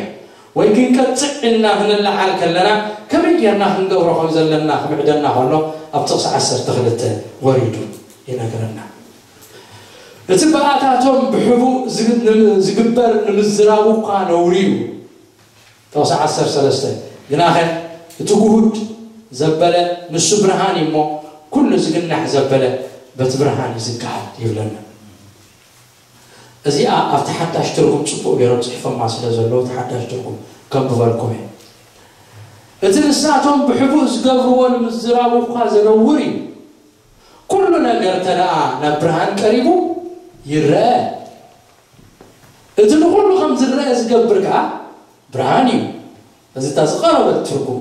ወይ ክንቀጽዕ ኢልና ክንለዓል ከለና ከመይ ጌርና ክንገብሮ ከም ዘለና ክምዕደና ከሎ ኣብ ጥቕሲ ዓሰርተ ክልተ ወሪዱ ይነግረና። እቲ ብኣታቶም ብሕቡእ ዝግበር ንምዝራቡ እኳ ነውሪ እዩ። ጥቕሲ ዓሰርተ ሰለስተ ግናኸ እቲ ግሁድ ዘበለ ንሱ ብርሃን እዩ እሞ ኩሉ ዝግናሕ ዘበለ በቲ ብርሃን እዩ ዝገሃድ ይብለና። እዚኣ ኣብቲ ሓዳሽ ትርጉም ጽቡቕ ገይሮም ጽሒፎማ ስለ ዘለዉ እቲ ሓዳሽ ትርጉም ከንብበልኩም እየ። እቲ ንሳቶም ብሕቡእ ዝገብርዎ ንምዝራቡ እኳ ዘነውር እዩ። ኩሉ ነገር እንተ ደኣ ናብ ብርሃን ቀሪቡ ይረአ። እቲ ንኹሉ ከም ዝረአ ዝገብር ከኣ ብርሃን እዩ። እዚ እታ ዝቐረበት ትርጉም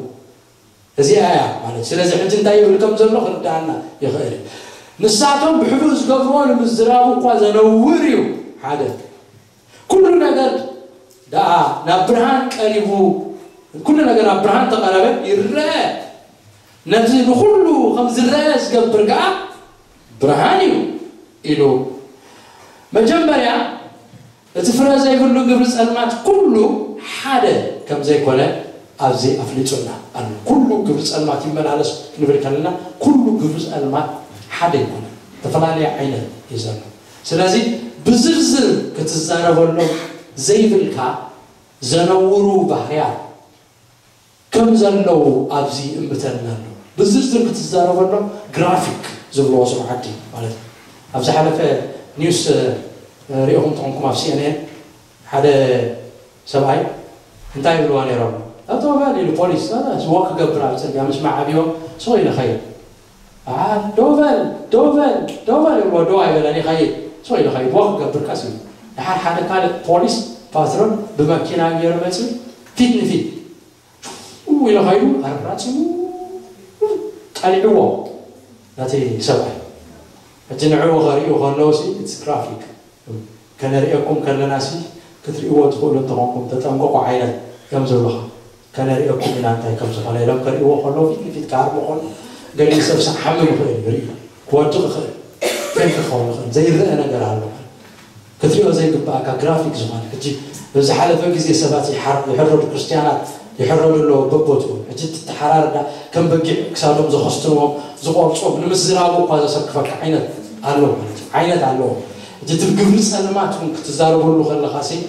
እዚኣ እያ ማለት። ስለዚ ሕጂ እንታይ ይብል ከም ዘሎ ክርዳኣና ይኽእል እዩ። ንሳቶም ብሕቡእ ዝገብርዎ ንምዝራቡ እኳ ዘነውር እዩ። ሓደ ኩሉ ነገር ደኣ ናብ ብርሃን ቀሪቡ ኩሉ ነገር ናብ ብርሃን ተቐረበ ይረአ። ነቲ ንኹሉ ከም ዝረአ ዝገብር ከኣ ብርሃን እዩ ኢሉ መጀመርያ እቲ ፍረ ዘይብሉ ግብሪ ጸልማት ኩሉ ሓደ ከም ዘይኮነ ኣብዚ ኣፍሊጡና ኣሎ። ኩሉ ግብሪ ጸልማት ይመላለስ ክንብል ከለና ኩሉ ግብሪ ጸልማት ሓደ ይኮነ፣ ዝተፈላለየ ዓይነት እዩ ዘሎ። ስለዚ ብዝርዝር ክትዛረበሎም ዘይብልካ ዘነውሩ ባህርያት ከም ዘለዉ ኣብዚ እምተልና ኣሎ። ብዝርዝር ክትዛረበሎም ግራፊክ ዝብልዎ ስም ዓዲ ማለት እዩ። ኣብ ዝሓለፈ ኒውስ ሪኢኹም ተኾንኩም ኣብ ሲኤንኤን ሓደ ሰብኣይ እንታይ ይብልዋ ነይሮም? ጠጠው በል ኢሉ ፖሊስ ወክ ክገብር ኣብ ፅርግያ ምስ መዓብዮ ስቕ ኢሉ ኸይድ። ደው በል ደው በል ደው በል ይብልዎ። ደው ኣይበለን ይኸይድ። ስቕ ኢሉ ኸይድ ወክ ክገብር ቀስ ኢሉ። ድሓር ሓደ ካልእ ፖሊስ ፓትሮል ብመኪና ገይሩ መፂኡ ፊት ንፊት ኢሉ ኸይዱ ኣራፂሙ ቀሊዕዎ ነቲ ሰብኣይ። ሕጂ ንዕኡ ኸርእዩ ከለዉ እቲ ግራፊክ ከነርእየኩም ከለና ሲ ክትርእይዎ ትኽእሉ እንተኾንኩም ተጠንቀቑ ዓይነት እዮም ዝብሉኻ። ከነርእየኩም ኢና እንታይ ከም ዝኾነ ኢሎም ከርእይዎ ከለዉ ፊት ንፊት ክሃርሙ ከሎ ገሊኡ ሰብ ሰሓሚ ይኽእል እዩ ርእዩ ክወድቕ ይኽእል ፌንት ክኸውን ይኽእል ዘይረአ ነገር ኣሎ ክትሪኦ ዘይግባኣካ ግራፊክ ዝኾነ ሕጂ ብዝሓለፈ ግዜ ሰባት ይሕረዱ ክርስትያናት ይሕረዱ ኣለዎ በቦትኡ ሕጂ ትተሓራርዳ ከም በጊዕ ክሳዶም ዘኸስትንዎም ዝቆርጾም ንምዝራቡ እኳ ዘሰክፈካ ዓይነት ኣሎ ማለት እዩ ዓይነት ኣለዎ እቲ ግብሪ ጸልማት እውን ክትዛረበሉ ከለኻ ሲ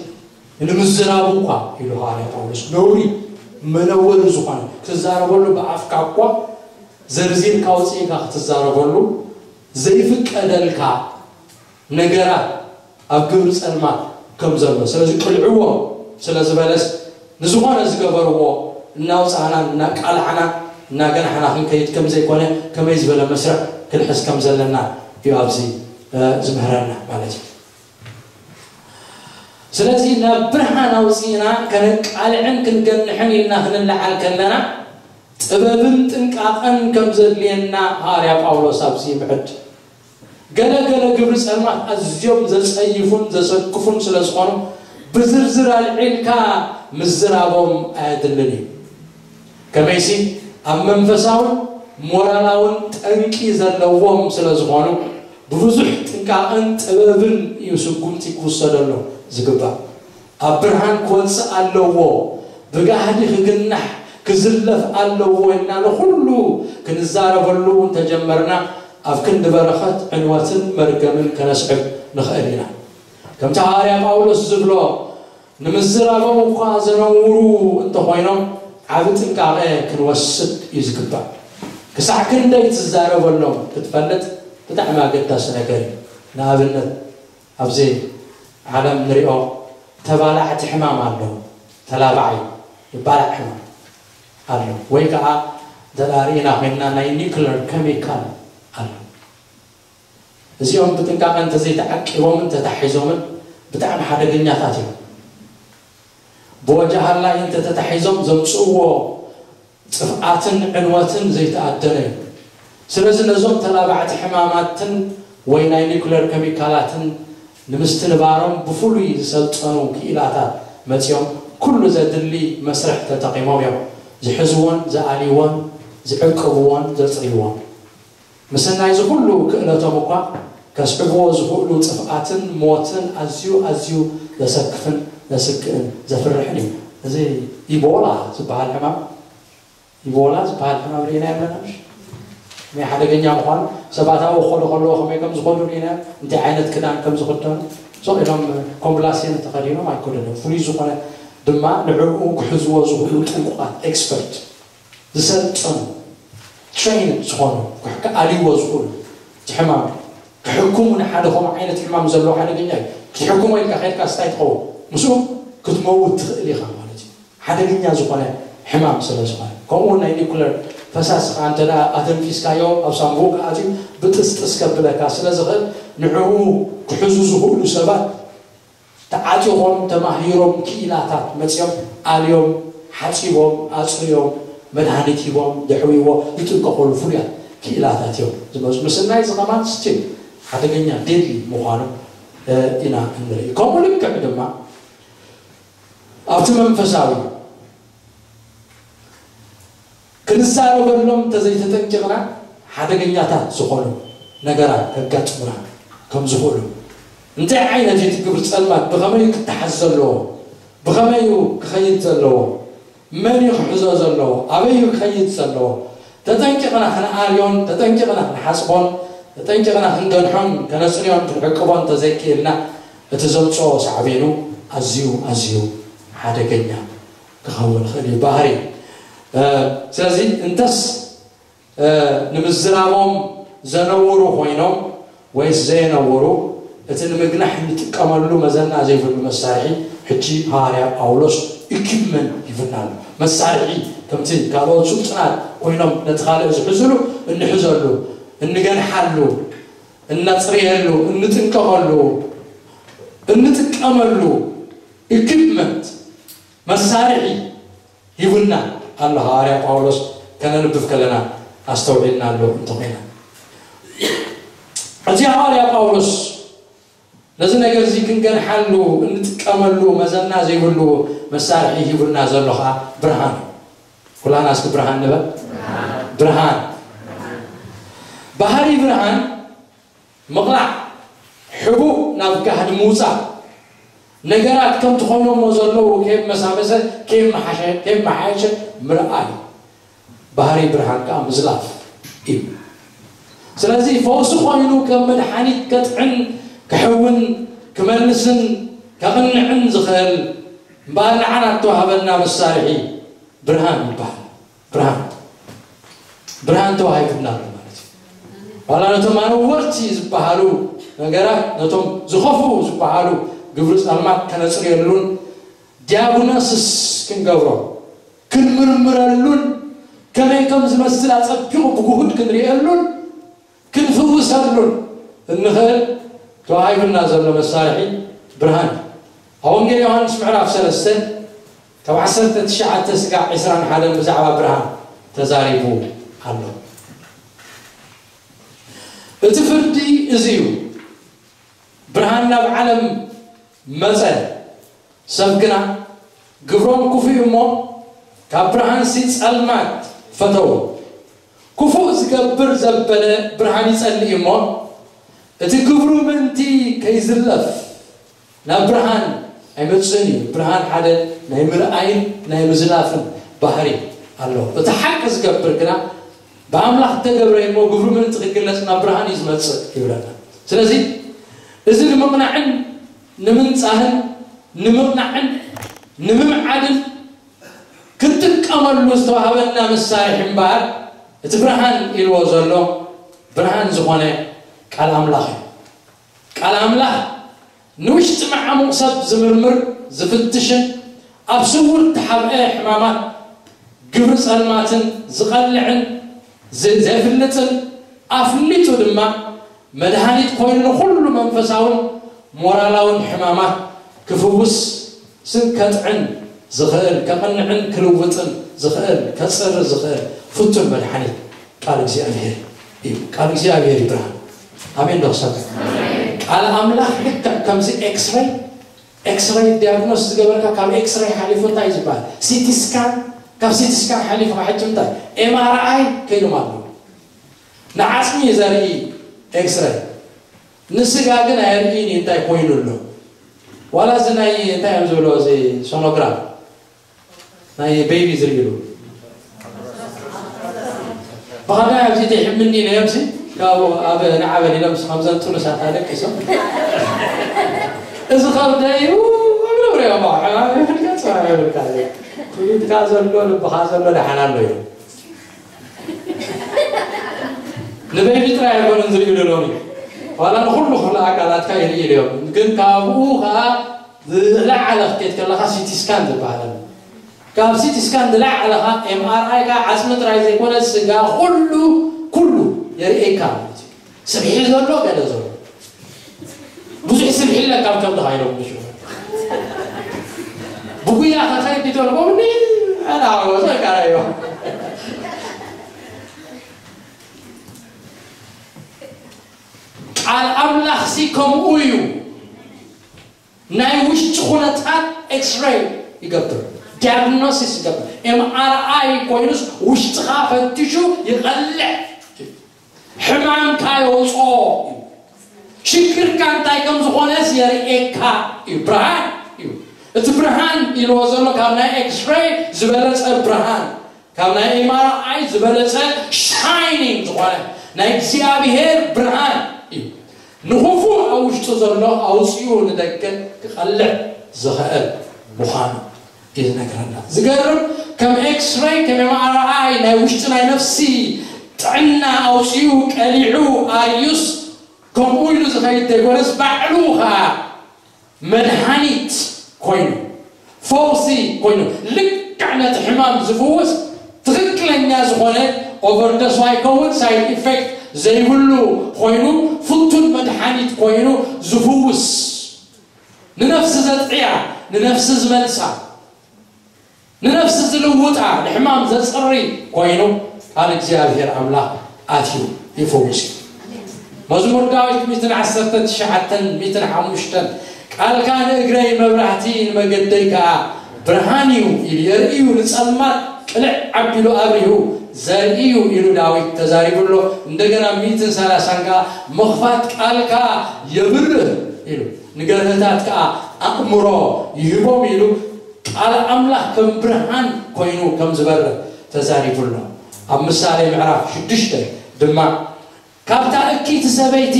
ንምዝራቡ እኳ ኢሉ ሃዋርያ ጳውሎስ ነውሪ መነወሪ ዝኾነ ክትዛረበሉ ብኣፍካ እኳ ዘርዚርካ ወፂእካ ክትዛረበሉ ዘይፍቀደልካ ነገራት ኣብ ግብሪ ጸልማት ከም ዘሎ፣ ስለዚ ቅልዕዎ ስለ ዝበለስ፣ ንዝኾነ ዝገበርዎ እናውፃእና እናቃላዕና እናገናሕና ክንከይድ ከም ዘይኮነ፣ ከመይ ዝበለ መስርዕ ክንሕዝ ከም ዘለና እዩ ኣብዚ ዝምህረና ማለት እዩ። ስለዚ ናብ ብርሃን ኣውፅእና ከነቃልዕን ክንገንሕን ኢልና ክንለዓል ከለና፣ ጥበብን ጥንቃቐን ከም ዘድልየና ሃዋርያ ጳውሎስ ኣብዚ ይምዕድ። ገለ ገለ ግብሪ ጸልማት ኣዝዮም ዘጸይፉን ዘሰክፉን ስለ ዝኾኑ፣ ብዝርዝር ኣልዒልካ ምዝራቦም ኣየድልን እዩ። ከመይሲ ኣብ መንፈሳውን ሞራላውን ጠንቂ ዘለዎም ስለ ዝኾኑ፣ ብብዙሕ ጥንቃቐን ጥበብን እዩ ስጉምቲ ክውሰደሎም ዝግባእ። ኣብ ብርሃን ክወጽእ ኣለዎ፣ ብጋህዲ ክግናሕ ክዝለፍ ኣለዎ ኢልና ንኹሉ ክንዛረበሉ እንተጀመርና፣ ኣብ ክንዲ በረኸት ዕንወትን መርገምን ከነስዕብ ንኽእል ኢና። ከምቲ ሃዋርያ ጳውሎስ ዝብሎ፣ ንምዝራቦም እኳ ዘነውሩ እንተኾይኖም፣ ዓቢ ጥንቃቐ ክንወስድ እዩ ዝግባእ። ክሳዕ ክንደይ ትዛረበሎም ክትፈልጥ ብጣዕሚ ኣገዳሲ ነገር እዩ። ንኣብነት፣ ኣብዚ ዓለም ንሪኦ ተባላዕቲ ሕማም ኣሎ። ተላባዒ ይባላዕ ሕማም ኣሎ። ወይ ከዓ እንተ ደኣ ርኢና ኮይንና ናይ ኒውክለር ኬሚካል ኣሎ። እዚኦም ብጥንቃቐ እንተዘይተዓቂቦምን ተታሒዞምን ብጣዕሚ ሓደገኛታት እዮም። ብወጃሃላይ እንተተታሒዞም ዘምፅእዎ ጥፍኣትን ዕንወትን ዘይተኣደነ እዩ። ስለዚ ነዞም ተላባዕቲ ሕማማትን ወይ ናይ ኒውክለር ኬሚካላትን ንምስትንባሮም ብፍሉይ ዝሰልጠኑ ክኢላታት መፂኦም ኩሉ ዘድሊ መስርሕ ተጠቒሞም እዮም ዝሕዝዎን ዝኣልይዎን ዝዕቅብዎን ዘፅርይዎን። ምስናይ እዚ ኩሉ ክእለቶም እኳ ከስዕብዎ ዝኽእሉ ጥፍኣትን ሞትን ኣዝዩ ኣዝዩ ዘሰክፍን ዘስክእን ዘፍርሕን እዩ። እዚ ኢቦላ ዝበሃል ሕማም፣ ኢቦላ ዝበሃል ሕማም ርኢና ኣለና። ናይ ሓደገኛ ምዃኑ ሰባት ኣብኡ ክኸዱ ከለዉ ከመይ ከም ዝኸዱ ርኢና፣ እንታይ ዓይነት ክዳን ከም ዝኽደኑ። ሶ ኢሎም ኮምብላሴን ተኸዲኖም ኣይከዱን እዮም። ፍሉይ ዝኾነ ድማ ንዕኡ ክሕዝዎ ዝኽእሉ ጥንቁቓት ኤክስፐርት ዝሰልጠኑ ትሬይን ዝኾኑ ክኣልይዎ ዝኽእሉ እቲ ሕማም ክሕክሙ ንሓደ ከምኡ ዓይነት ሕማም ዘለዎ ሓደገኛ እዩ። ክትሕክሞ ኢልካ ከድካ ስታይ ትኸውን ምስኡ ክትመውት ትኽእል ኢኻ ማለት እዩ። ሓደገኛ ዝኾነ ሕማም ስለ ዝኾነ ከምኡ ናይ ኒኩለር ፈሳሲ ከዓ እንተ ኣተንፊስካዮ ኣብ ሳንቡኡ ክኣትዩ ብጥስጥስ ከብለካ ስለ ዝኽእል ንዕኡ ክሕዙ ዝኽእሉ ሰባት ተዓጢቖም ተማሂሮም ክኢላታት መፂኦም ኣልዮም ሓፂቦም ኣፅርዮም መድሃኒት ሂቦም ዘሕውይዎ ዝጥንቀቐሉ ፍሉያት ክኢላታት እዮም ዝመፁ። ምስናይ እዚ ከማን ስቲል ሓደገኛ ዴድሊ ምዃኑ ኢና እንርኢ። ከምኡ ልክዕ ድማ ኣብቲ መንፈሳዊ ክንዛረበሎም እንተዘይተጠንቂቕና ሓደገኛታት ዝኾኑ ነገራት ከጋጥሙና ከም ዝኽእሉ፣ እንታይ ዓይነት እቲ ግብሪ ጸልማት ብኸመይ ክተሓዝ ዘለዎ፣ ብኸመይ እዩ ክኸይድ ዘለዎ፣ መን እዩ ክሕዞ ዘለዎ፣ ኣበይ እዩ ክኸይድ ዘለዎ ተጠንቂቕና ክንኣልዮን ተጠንቂቕና ክንሓስቦን ተጠንቂቕና ክንገንሖን ከነጽርዮን ክንዕቅቦን እንተዘይክኢልና እቲ ዘምጽኦ ሳዕቤኑ ኣዝዩ ኣዝዩ ሓደገኛ ክኸውን ይኽእል እዩ። ባህሪ ስለዚ እንተስ ንምዝራቦም ዘነውሩ ኮይኖም ወይስ ዘየነውሩ እቲ ንምግናሕ እንጥቀመሉ መዘና ዘይብሉ መሳርሒ ሕጂ ሃዋርያ ጳውሎስ ኢኩፕመንት ሂብና ኣሎ። መሳርሒ ከምቲ ካልኦት ስልጡናት ኮይኖም ነቲ ካልእ ዝሕዝሉ እንሕዘሉ፣ እንገንሓሉ፣ እነፅርየሉ፣ እንጥንቀቐሉ፣ እንጥቀመሉ ኢኩፕመንት መሳርሒ ሂቡና ኣሎ ሃዋርያ ጳውሎስ። ከነንብብ ከለና ኣስተውዒልና ኣሎ እንተኾይና፣ እዚ ሃዋርያ ጳውሎስ ነዚ ነገር እዚ ክንገንሓሉ እንጥቀመሉ መዘና ዘይብሉ መሳርሒ ሂቡና ዘሎ ከዓ ብርሃን እዩ። ኩላና እስኪ ብርሃን ንበል። ብርሃን፣ ባህሪ ብርሃን ምቕላዕ፣ ሕቡእ ናብ ጋህዲ ምውፃእ፣ ነገራት ከምቲ ኮይኖሞ ዘለዉ ከየመሳመሰ ከየመሓሸ ከየመሓየሸ ምርኣይ፣ ባህሪ ብርሃን ከዓ ምዝላፍ እዩ። ስለዚ ፈውሲ ኮይኑ ከም መድሓኒት ከጥዕን ክሕውን ክመልስን ከቕንዕን ዝኽእል እምበኣር ንዓና እተዋህበና መሳርሒ ብርሃን ይበሃል። ብርሃን ብርሃን ተዋሂቡና ኣሎ ማለት እዩ። ዋላ ነቶም ኣነወርቲ ዝበሃሉ ነገራት፣ ነቶም ዝኸፍኡ ዝበሃሉ ግብሪ ጸልማት ከነጽርየሉን ዲያግኖስስ ክንገብሮ፣ ክንምርምረሉን ከመይ ከም ዝመስል ኣጸቢቑ ብግሁድ ክንርእየሉን ክንፍውሰሉን እንኽእል ተዋሂቡና ዘሎ መሳርሒ ብርሃን እዩ። ኣብ ወንጌል ዮሃንስ ምዕራፍ ሰለስተ ካብ ዓሰርተ ትሽዓተ ስጋዕ ዕስራን ሓደን ብዛዕባ ብርሃን ተዛሪቡ ኣሎ። እቲ ፍርዲ እዚ እዩ። ብርሃን ናብ ዓለም መጸ፣ ሰብ ግና ግብሮም ክፉእ እዩ እሞ ካብ ብርሃንሲ ጸልማት ፈተዉ። ክፉእ ዝገብር ዘበለ ብርሃን ይጸልእ እዩ እሞ እቲ ግብሩ ምእንቲ ከይዝለፍ ናብ ብርሃን ኣይመጽእን እዩ። ብርሃን ሓደ ናይ ምርኣይን ናይ ምዝላፍን ባህሪ ኣለዎ። እቲ ሓቂ ዝገብር ግና ብኣምላኽ እተገብረ እሞ ግብሩ ምእንቲ ክግለጽ ናብ ብርሃን እዩ ዝመጽእ ይብለና። ስለዚ እዚ ንምቕናዕን ንምንጻህን ንምቕናዕን ንምምዓድን ክንጥቀመሉ ዝተዋህበና መሳርሒ እምበኣር እቲ ብርሃን ኢልዎ ዘሎ ብርሃን ዝኾነ ቃል ኣምላኽ እዩ። ቃል ኣምላኽ ንውሽጢ መዓሙቕ ሰብ ዝምርምር ዝፍትሽን ኣብ ስውር ተሓብአ ሕማማት ግብሪ ጸልማትን ዝቐልዕን ዝ- ዘፍልጥን ኣፍሊጡ ድማ መድሃኒት ኮይኑ ንኹሉ መንፈሳውን ሞራላውን ሕማማት ክፍውስን ከጥዕን ዝኽእል፣ ከቕንዕን ክልውጥን ዝኽእል፣ ከጽሪ ዝኽእል ፍቱን መድሓኒት ቃል እግዚኣብሔር እዩ። ቃል እግዚኣብሔር ይብርሃን። ኣሜን ዶ ክሰብ? ቃል ኣምላኽ ልክዕ ከምዚ ኤክስሬይ፣ ኤክስሬይ ዲያግኖስ ዝገበርካ ካብ ኤክስሬይ ሓሊፉ እንታይ እዩ ዝበሃል? ሲቲ ስካን፣ ካብ ሲቲ ስካን ሓሊፉ ሕጂ እንታይ? ኤምኣርኣይ ከይዶም ኣለዉ። ንዓጽሚ እዩ ዘርኢ ኤክስሬይ፣ ንስጋ ግን ኣየርእይን እዩ እንታይ ኮይኑ ኣሎ። ዋላ እዚ ናይ እንታይ እዮም ዝብሎ፣ እዚ ሶኖግራም ናይ ቤቢ ዝርእሉ፣ ብኸዳይ ኣብዚ ሕምኒ ኢለዮምሲ ካብኡ ኣብ ንዓበል ኢሎም ከምዘን ጥኑሳት ኣለቂሶም፣ እዚ ከብደይ እዩ እብሉ ብሪኦም ሕማም ይፍልገጽ ይብልካ። ኩሊትካ ዘሎ ልብኻ ዘሎ ደሓን ኣሎ እዩ። ንበይቢ ጥራይ ኣይኮነን ዝርእዩ ሎሚ፣ ዋላ ንኹሉ ክፍለ ኣካላትካ ይርእዩ እዮም። ግን ካብኡ ከዓ ዝለዓለ ክትከድ ከለኻ ሲቲ ስካን ዝበሃል ኣሎ። ካብ ሲቲ ስካን ዝለዓለ ከዓ ኤምኣርኣይ ከዓ ዓፅሚ ጥራይ ዘይኮነ ስጋ ኩሉ ኩሉ የርእየካ ማለት እዩ። ስብሒ ዘሎ ገለ ዘሎ ብዙሕ ስብሒ ኢለ ካብ ከም ተኻኢሎም ብዙ ብጉያ ከኸይድ ይደልቦምኒ ኣናወዘ ካራዮ ቃል ኣምላኽሲ ከምኡ እዩ። ናይ ውሽጢ ኩነታት ኤክስሬይ ይገብር፣ ዲያግኖሲስ ይገብር። ኤምኣርኣይ ኮይኑስ ውሽጥኻ ፈቲሹ ይቐልዕ፣ ሕማምካ የውፅኦ እዩ። ሽግርካ እንታይ ከም ዝኾነስ የርእየካ እዩ። ብርሃን እዩ። እቲ ብርሃን ኢልዎ ዘሎ ካብ ናይ ኤክስሬይ ዝበለፀ ብርሃን፣ ካብ ናይ ኤምኣርኣይ ዝበለፀ ሻይኒንግ ዝኾነ ናይ እግዚኣብሔር ብርሃን እዩ። ንኽፉእ ኣብ ውሽጡ ዘሎ ኣውፅኡ ንደገ ክቐልዕ ዝኽእል ምዃኑ እዩ ዝነግረና። ዝገርም፣ ከም ኤክስሬይ፣ ከም ኤምኣርኣይ ናይ ውሽጢ ናይ ነፍሲ ጥዕና ኣውፅኡ ቀሊዑ ኣርእዩስ ከምኡ ኢሉ ዝኸይድ ዘይኮነስ ባዕሉ ኸዓ መድሓኒት ኮይኑ፣ ፈውሲ ኮይኑ፣ ልክዕ ነቲ ሕማም ዝፍውስ ትኽክለኛ ዝኾነ ኦቨርዶስ ኣይከውን፣ ሳይድ ኢፌክት ዘይብሉ ኮይኑ፣ ፍቱን መድሓኒት ኮይኑ ዝፍውስ፣ ንነፍሲ ዘጥዕያ፣ ንነፍሲ ዝመልሳ፣ ንነፍሲ ዝልውጣ፣ ንሕማም ዘጽሪ ኮይኑ ቃል እግዚኣብሔር ኣምላኽ ኣትዩ ይፈውስ እዩ። መዝሙር ዳዊት ሚእትን ዓሰርተ ትሽዓተን ሚእትን ሓሙሽተን፣ ቃልካ ንእግረይ መብራህቲ ንመገደይ ከኣ ብርሃን እዩ ኢሉ የርእዩ፣ ንጸልማት ቅልዕ ኣቢሉ ኣብሪሁ ዘርእዩ ኢሉ ዳዊት ተዛሪቡ ኣሎ። እንደገና ሚእትን ሰላሳን ከኣ ምኽፋት ቃልካ የብርህ ኢሉ፣ ንገርህታት ከኣ ኣእምሮ ይህቦም ኢሉ ቃል ኣምላኽ ከም ብርሃን ኮይኑ ከም ዝበርህ ተዛሪቡ ኣሎ። ኣብ ምሳሌ ምዕራፍ ሽዱሽተ ድማ ካብታ እኪይቲ ሰበይቲ፣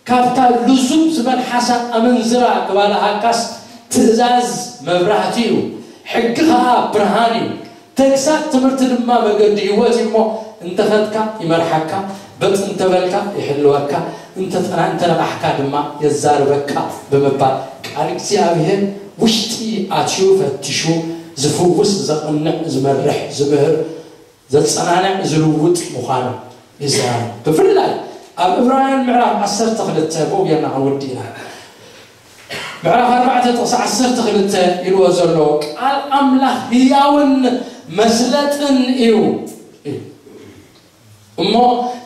ካብታ ልዙብ ዝመልሓሳ ኣመንዝራ ክባልሃካስ ትእዛዝ መብራህቲ እዩ፣ ሕጊ ኸዓ ብርሃን እዩ። ተግሳጽ ትምህርቲ ድማ መገዲ ህይወት እዩ እሞ እንተኸድካ ይመርሓካ፣ በጥ እንተበልካ ይሕልወካ፣ እንተጠና እንተነቓሕካ ድማ የዛርበካ ብምባል፣ ቃል እግዚኣብሔር ውሽጢ ኣትዩ ፈቲሹ ዝፍውስ፣ ዘቕንዕ፣ ዝመርሕ፣ ዝምህር፣ ዘጸናንዕ፣ ዝልውጥ ምዃኑ ይዛረብ። ብፍላይ ኣብ ዕብራውያን ምዕራፍ ዓሰርተ ክልተ፣ ብኡ ጌርና ክንውዲ ኢና። ምዕራፍ ኣርባዕተ ጥቕሲ ዓሰርተ ክልተ ኢልዎ ዘሎ፣ ቃል ኣምላኽ ህያውን መስለጥን እዩ። እሞ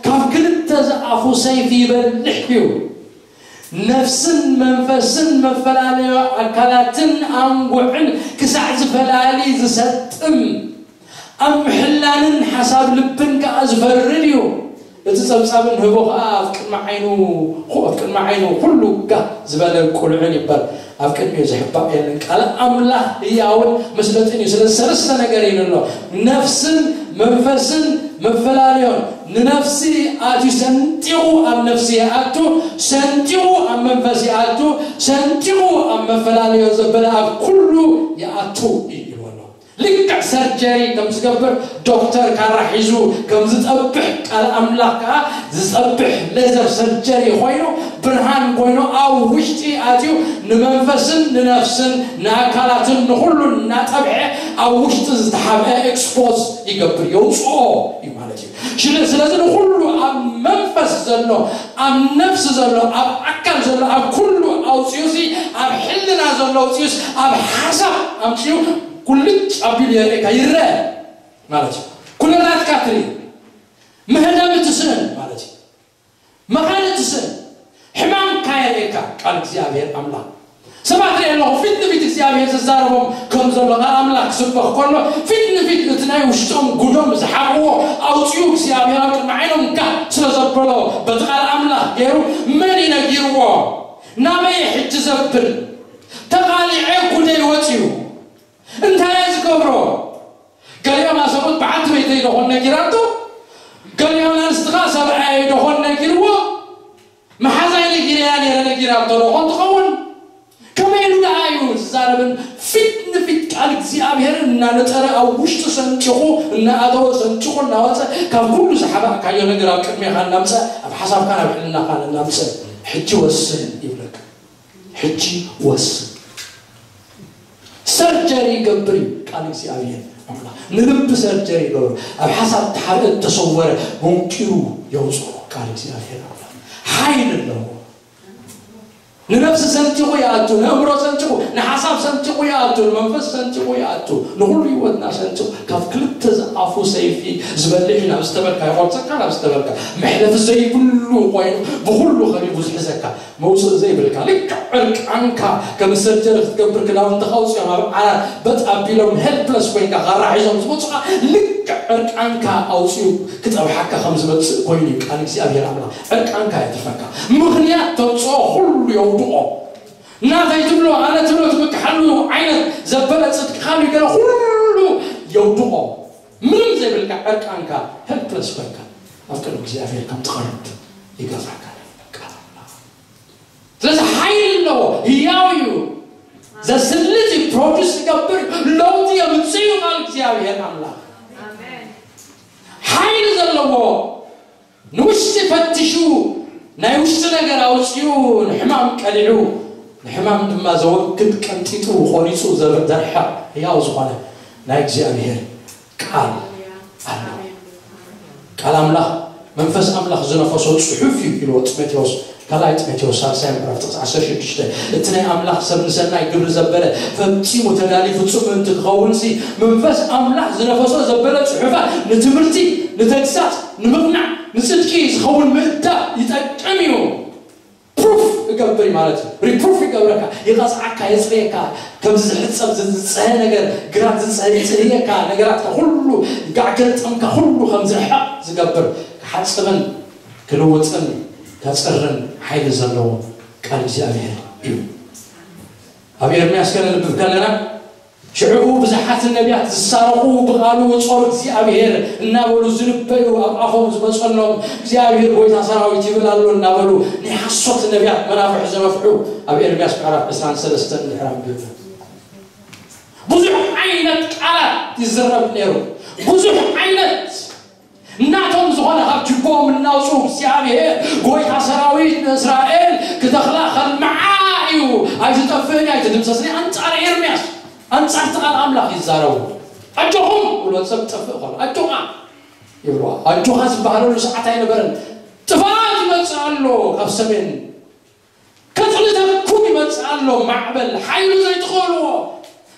ካብ ክልተ ዝኣፉ ሰይፊ ይበልሕ እዩ፣ ነፍስን መንፈስን፣ መፈላለዮ ኣካላትን ኣንጉዕን ክሳዕ ዝፈላሊ ዝሰጥም፣ ኣብ ምሕላንን ሓሳብ ልብን ከኣ ዝፈርድ እዩ። እቲ ጸብጻብ ንህቦ ከኣ ኣብ ቅድሚ ዓይኑ፣ ኣብ ቅድሚ ዓይኑ ኩሉ ጋህ ዝበለ ቁልዕን ይባል። ኣብ ቅድሚኡ ዝሕባእ የለን። ቃል ኣምላኽ ህያውን መስለጥን እዩ። ስለ ሰለስተ ነገር ኢሉ ኣሎ። ነፍስን መንፈስን መፈላለዮን። ንነፍሲ ኣትዩ ሰንጢቑ ኣብ ነፍሲ ይኣቱ፣ ሰንጢቑ ኣብ መንፈስ ይኣቱ፣ ሰንጢቑ ኣብ መፈላለዮ ዘበለ ኣብ ኩሉ ይኣቱ እዩ ኢሉ ኣሎ። ልክዕ ሰርጀሪ ከም ዝገብር ዶክተር ካራ ሒዙ ከም ዝጠብሕ፣ ቃል ኣምላኽ ከዓ ዝጠብሕ ሌዘር ሰርጀሪ ኮይኑ፣ ብርሃን ኮይኑ፣ ኣብ ውሽጢ ኣትዩ ንመንፈስን ንነፍስን ንኣካላትን ንኹሉን እናጠብሐ ኣብ ውሽጢ ዝተሓብአ ኤክስፖዝ ይገብር፣ የውፅኦ እዩ ማለት እዩ። ሽለ-፣ ስለዚ ንኹሉ ኣብ መንፈስ ዘሎ፣ ኣብ ነፍሲ ዘሎ፣ ኣብ ኣካል ዘሎ፣ ኣብ ኩሉ ኣውፅዩሲ፣ ኣብ ሕልና ዘሎ ኣውፅዩስ፣ ኣብ ሓሳብ ኣምፅዩ፣ ኩልጭ ኣቢሉ የርእየካ፣ ይረአ ማለት እዩ። ኩነታትካ ትርኢ፣ መህደሚ ትስእን ማለት እዩ። መኻን ትስእን፣ ሕማምካ የርእየካ ቃል እግዚኣብሔር ኣምላኽ። ሰባት ርኢ ኣለኹ፣ ፊት ንፊት እግዚኣብሔር ዝዛረቦም ከም ዘሎ፣ ቃል ኣምላኽ ክስበኽ ከሎ፣ ፊት ንፊት እቲ ናይ ውሽጦም ጉዶም ዝሓብእዎ ኣውፅኡ እግዚኣብሔር ኣብ ቅድሚ ዓይኖም ጋህ ስለ ዘበሎ፣ በቲ ቃል ኣምላኽ ገይሩ መን እዩ ነጊርዎ? ናበይ ሕጂ ዘብል? ተቓሊዐ ጉደይ ወፅዩ። እንታይ እየ ዝገብሮ? ገሊኦም ኣሰብኡት በዓልቲ ቤተይ ዶ ኾን ነጊራቶ? ገሊኦም ኣንስትኻ ሰብኣየይ ዶ ኾን ነጊርዎ? መሓዛይ ነጊረያ ነይረ ነጊራቶ ዶ ኾን ትኸውን? ከመይ ኢሉ ደኣ እዩ ዝዛረብን ፊት ንፊት ቃል እግዚኣብሔር እናነጠረ ኣብ ውሽጡ ሰንጢቑ እናኣተወ ሰንጢቑ እናወፀ ካብ ኩሉ ዝሓባእካዮ ነገር ኣብ ቅድሜኻ እናምፀ ኣብ ሓሳብካን ኣብ ሕልናኻን እናምፀ ሕጂ ወስን ይብለካ። ሕጂ ወስን። ሰርጀሪ ይገብር እዩ ቃል እግዚኣብሔር ኣምላኽ። ንልቢ ሰርጀሪ ይገብር። ኣብ ሓሳብ ተሓብአ እተሰወረ መንቂሩ የውፅኦ ቃል እግዚኣብሔር ኣምላኽ። ሓይል ኣለዎ። ንነፍሲ ሰንጢቑ ይኣቱ፣ ንእምሮ ሰንጢቑ፣ ንሓሳብ ሰንጢቑ ይኣቱ፣ ንመንፈስ ሰንጢቑ ይኣቱ፣ ንኹሉ ህይወትና ሰንጢቑ ካብ ክልተ ዝኣፉ ሰይፊ ዝበልሕ እዩ። ናብ ዝተበልካ ይቆርፀካ፣ ናብ ዝተበልካ መሕለፊ ዘይብሉ ኮይኑ ብኹሉ ከቢቡ ዝሕዘካ። መውፅእ ዘይብልካ ልክዕ ዕርቃንካ ከም ሰርጀሪ ክትገብር ክዳውንትኻ ኣውፅኦም ኣብ ዓራት በጥ ኣቢሎም ሄልፕለስ ኮይንካ ካራ ሒዞም ዝመፁኻ ልክዕ ዕርቃንካ ኣውፅኡ ክጠብሓካ ከም ዝመፅእ ኮይኑ እዩ ቃል እግዚኣብሔር ኣምላኽ። ዕርቃንካ የትርፈካ። ምኽንያት ተምፅኦ ኩሉ የውድቖ። ናተይ ትብሎ ኣነ ትብሎ ትምክሓሉ ዓይነት ዘበለ ፅድቅኻ ገለ ኩሉ የውድቖ። ምንም ዘይብልካ ዕርቃንካ ሄልፕለስ ኮይንካ ኣብ ቅድሚ እግዚኣብሔር ከም ትቐርብ ይገብረካ። ቃል ኣምላኽ ስለዚ ሓይሊ ኣለዎ፣ ህያው እዩ። ዘስልጥ እዩ፣ ፕሮዲስ ይገብር እዩ፣ ለውጢ የምፅእ እዩ ቃል እግዚኣብሔር ኣምላኽ። ሓይሊ ዘለዎ ንውሽጢ ፈቲሹ ናይ ውሽጢ ነገር ኣውፅኡ ንሕማም ቀሊዑ ንሕማም ድማ ዘወግድ ቀንጢጡ ቆሪፁ ዘርሕቕ ህያው ዝኾነ ናይ እግዚኣብሔር ቃል ኣሎ። ቃል ኣምላኽ መንፈስ ኣምላኽ ዝነፈሶ ጽሑፍ እዩ ኢልዎ ጢሞቴዎስ፣ ካልኣይ ጢሞቴዎስ ሳልሳይ ምዕራፍ ጥቕሲ ዓሰርተ ሽዱሽተ። እቲ ናይ ኣምላኽ ሰብ ንሰናይ ግብሪ ዘበለ ፈጺሙ ተዳልዩ ፍጹም ምእንቲ ክኸውንሲ መንፈስ ኣምላኽ ዝነፈሶ ዘበለ ጽሑፋት ንትምህርቲ፣ ንተግሳጽ፣ ንምቕናዕ፣ ንጽድቂ ዝኸውን ምእዳብ ይጠቅም እዩ። ፕሩፍ እገብር እዩ ማለት እዩ። ሪፕሩፍ ይገብረካ፣ ይቐፅዓካ፣ የፅርየካ። ከምዚ ዝሕፀብ ዝፀሀ ነገር፣ ግራት ዝፀህየካ ነገራት ኩሉ፣ ጋዕ ገልጠምካ ኩሉ ከም ዝርሕቕ ዝገብር፣ ክሓፅብን ክልውጥን ከፅርን ሓይሊ ዘለዎ ቃል እግዚኣብሔር እዩ። ኣብ ኤርምያስ ከነንብብ ከለና ሽዕኡ ብዙሓት ነቢያት ዝሳረቑ ብቓሉ ጾር እግዚኣብሔር እናበሉ ዝንበዩ ኣብ ኣፎም ዝመጸሎም እግዚኣብሔር ጎይታ ሰራዊት ይብል ኣሎ እናበሉ ናይ ሓሶት ነቢያት መናፍሕ ዝነፍሑ ኣብ ኤርምያስ ምዕራፍ ዕስራን ሰለስተን ድሕር ኣንቢብና ብዙሕ ዓይነት ቃላት ይዝረብ ነይሩ። ብዙሕ ዓይነት እናቶም ዝኾነ ካብ ጅቦም እናውፁ እግዚኣብሔር ጎይታ ሰራዊት ንእስራኤል ክተኽላ ከልምዓ እዩ። ኣይትጠፍእን እያ ኣይትድምሰስን እያ። ኣንጻር ኤርምያስ ኣንጻር እቲ ቃል ኣምላኽ ይዛረቡ። ኣጆኹም ብሎ ሰብ ጠፍእ ከሎ ኣጆኻ ይብልዋ። ኣጆኻ ዝበሃለሉ ሰዓት ኣይነበረን። ጥፋት ይመጽእ ኣሎ ካብ ሰሜን ከጽልተኩም ይመጽእ ኣሎ ማዕበል ሓይሉ ዘይትኸእልዎ።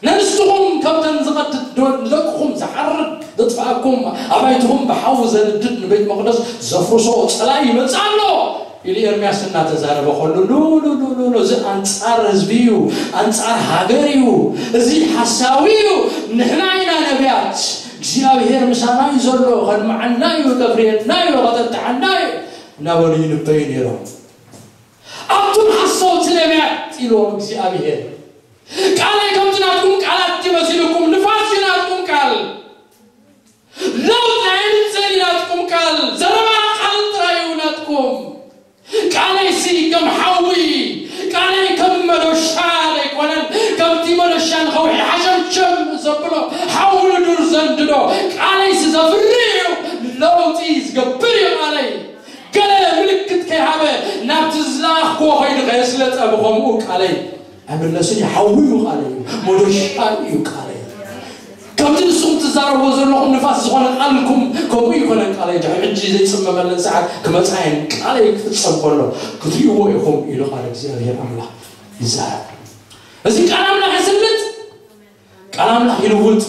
ነንስትኹም ከምተን ዝቐድድ ዶ- ንደቅኹም ዝሓርድ ዘጥፍኣኩም ኣባይትኹም ብሓዊ ዘንድድ ንቤት መቕደስ ዘፍርሶ ጸላኢ ይመጽእ ኣሎ ኢሉ ኤርምያስ እናተዛረበ ከሉ ሉሉሉሉሉ እዚ ኣንጻር ህዝቢ እዩ፣ ኣንጻር ሃገር እዩ። እዚ ሓሳዊ እዩ። ንሕና ኢና ነቢያት፣ እግዚኣብሔር ምሳና እዩ ዘሎ፣ ከልምዓና እዩ፣ ከፍርየና እዩ፣ ከተጥዓና እዩ እናበሉ ይንበዩ ነይሮም። ኣቱም ሓሰውቲ ነቢያት ኢልዎም እግዚኣብሔር፣ ቃለይ ከምቲ ናትኩም ቃላት እዩ መሲልኩም፣ ንፋስ እዩ ናትኩም ቃል። ለውጢ ኣይምጽእን እዩ ናትኩም ቃል፣ ዘረባ ቃል ጥራይ እዩ ናትኩም። ቃለይሲ ከም ሓዊ፣ ቃለይ ከም መዶሻ ዘይኮነን፣ ከምቲ መዶሻ ንኸውሒ ሓሸምሸም ዘብሎ፣ ሓዊ ንዱር ዘንድዶ፣ ቃለይሲ ዘፍሪ እዩ፣ ለውጢ ዝገብር እዩ ቃለይ። ገለ ምልክት ከይሃበ ናብቲ ዝለኣኽዎ ከይዱ ከየስለጠ ብኸምኡ ቃለይ ኣይምለስን እዩ። ሓዊ እዩ ቃለይ እዩ፣ መዶሻ እዩ ቃለይ። ከምቲ ንስኹም ትዛረብዎ ዘለኹም ንፋስ ዝኾነ ቃልኩም ከምኡ ይኮነን። ቃለይ ድሕሪ ሕጂ ዘይጽመመለን ሰዓት ክመጻ እየን፣ ቃለይ ክፍጸም ከሎ ክትርእይዎ ኢኹም ኢሉ ቃል እግዚኣብሔር ኣምላኽ ይዛረብ። እዚ ቃል ኣምላኽ የስልጥ፣ ቃል ኣምላኽ ይልውጥ።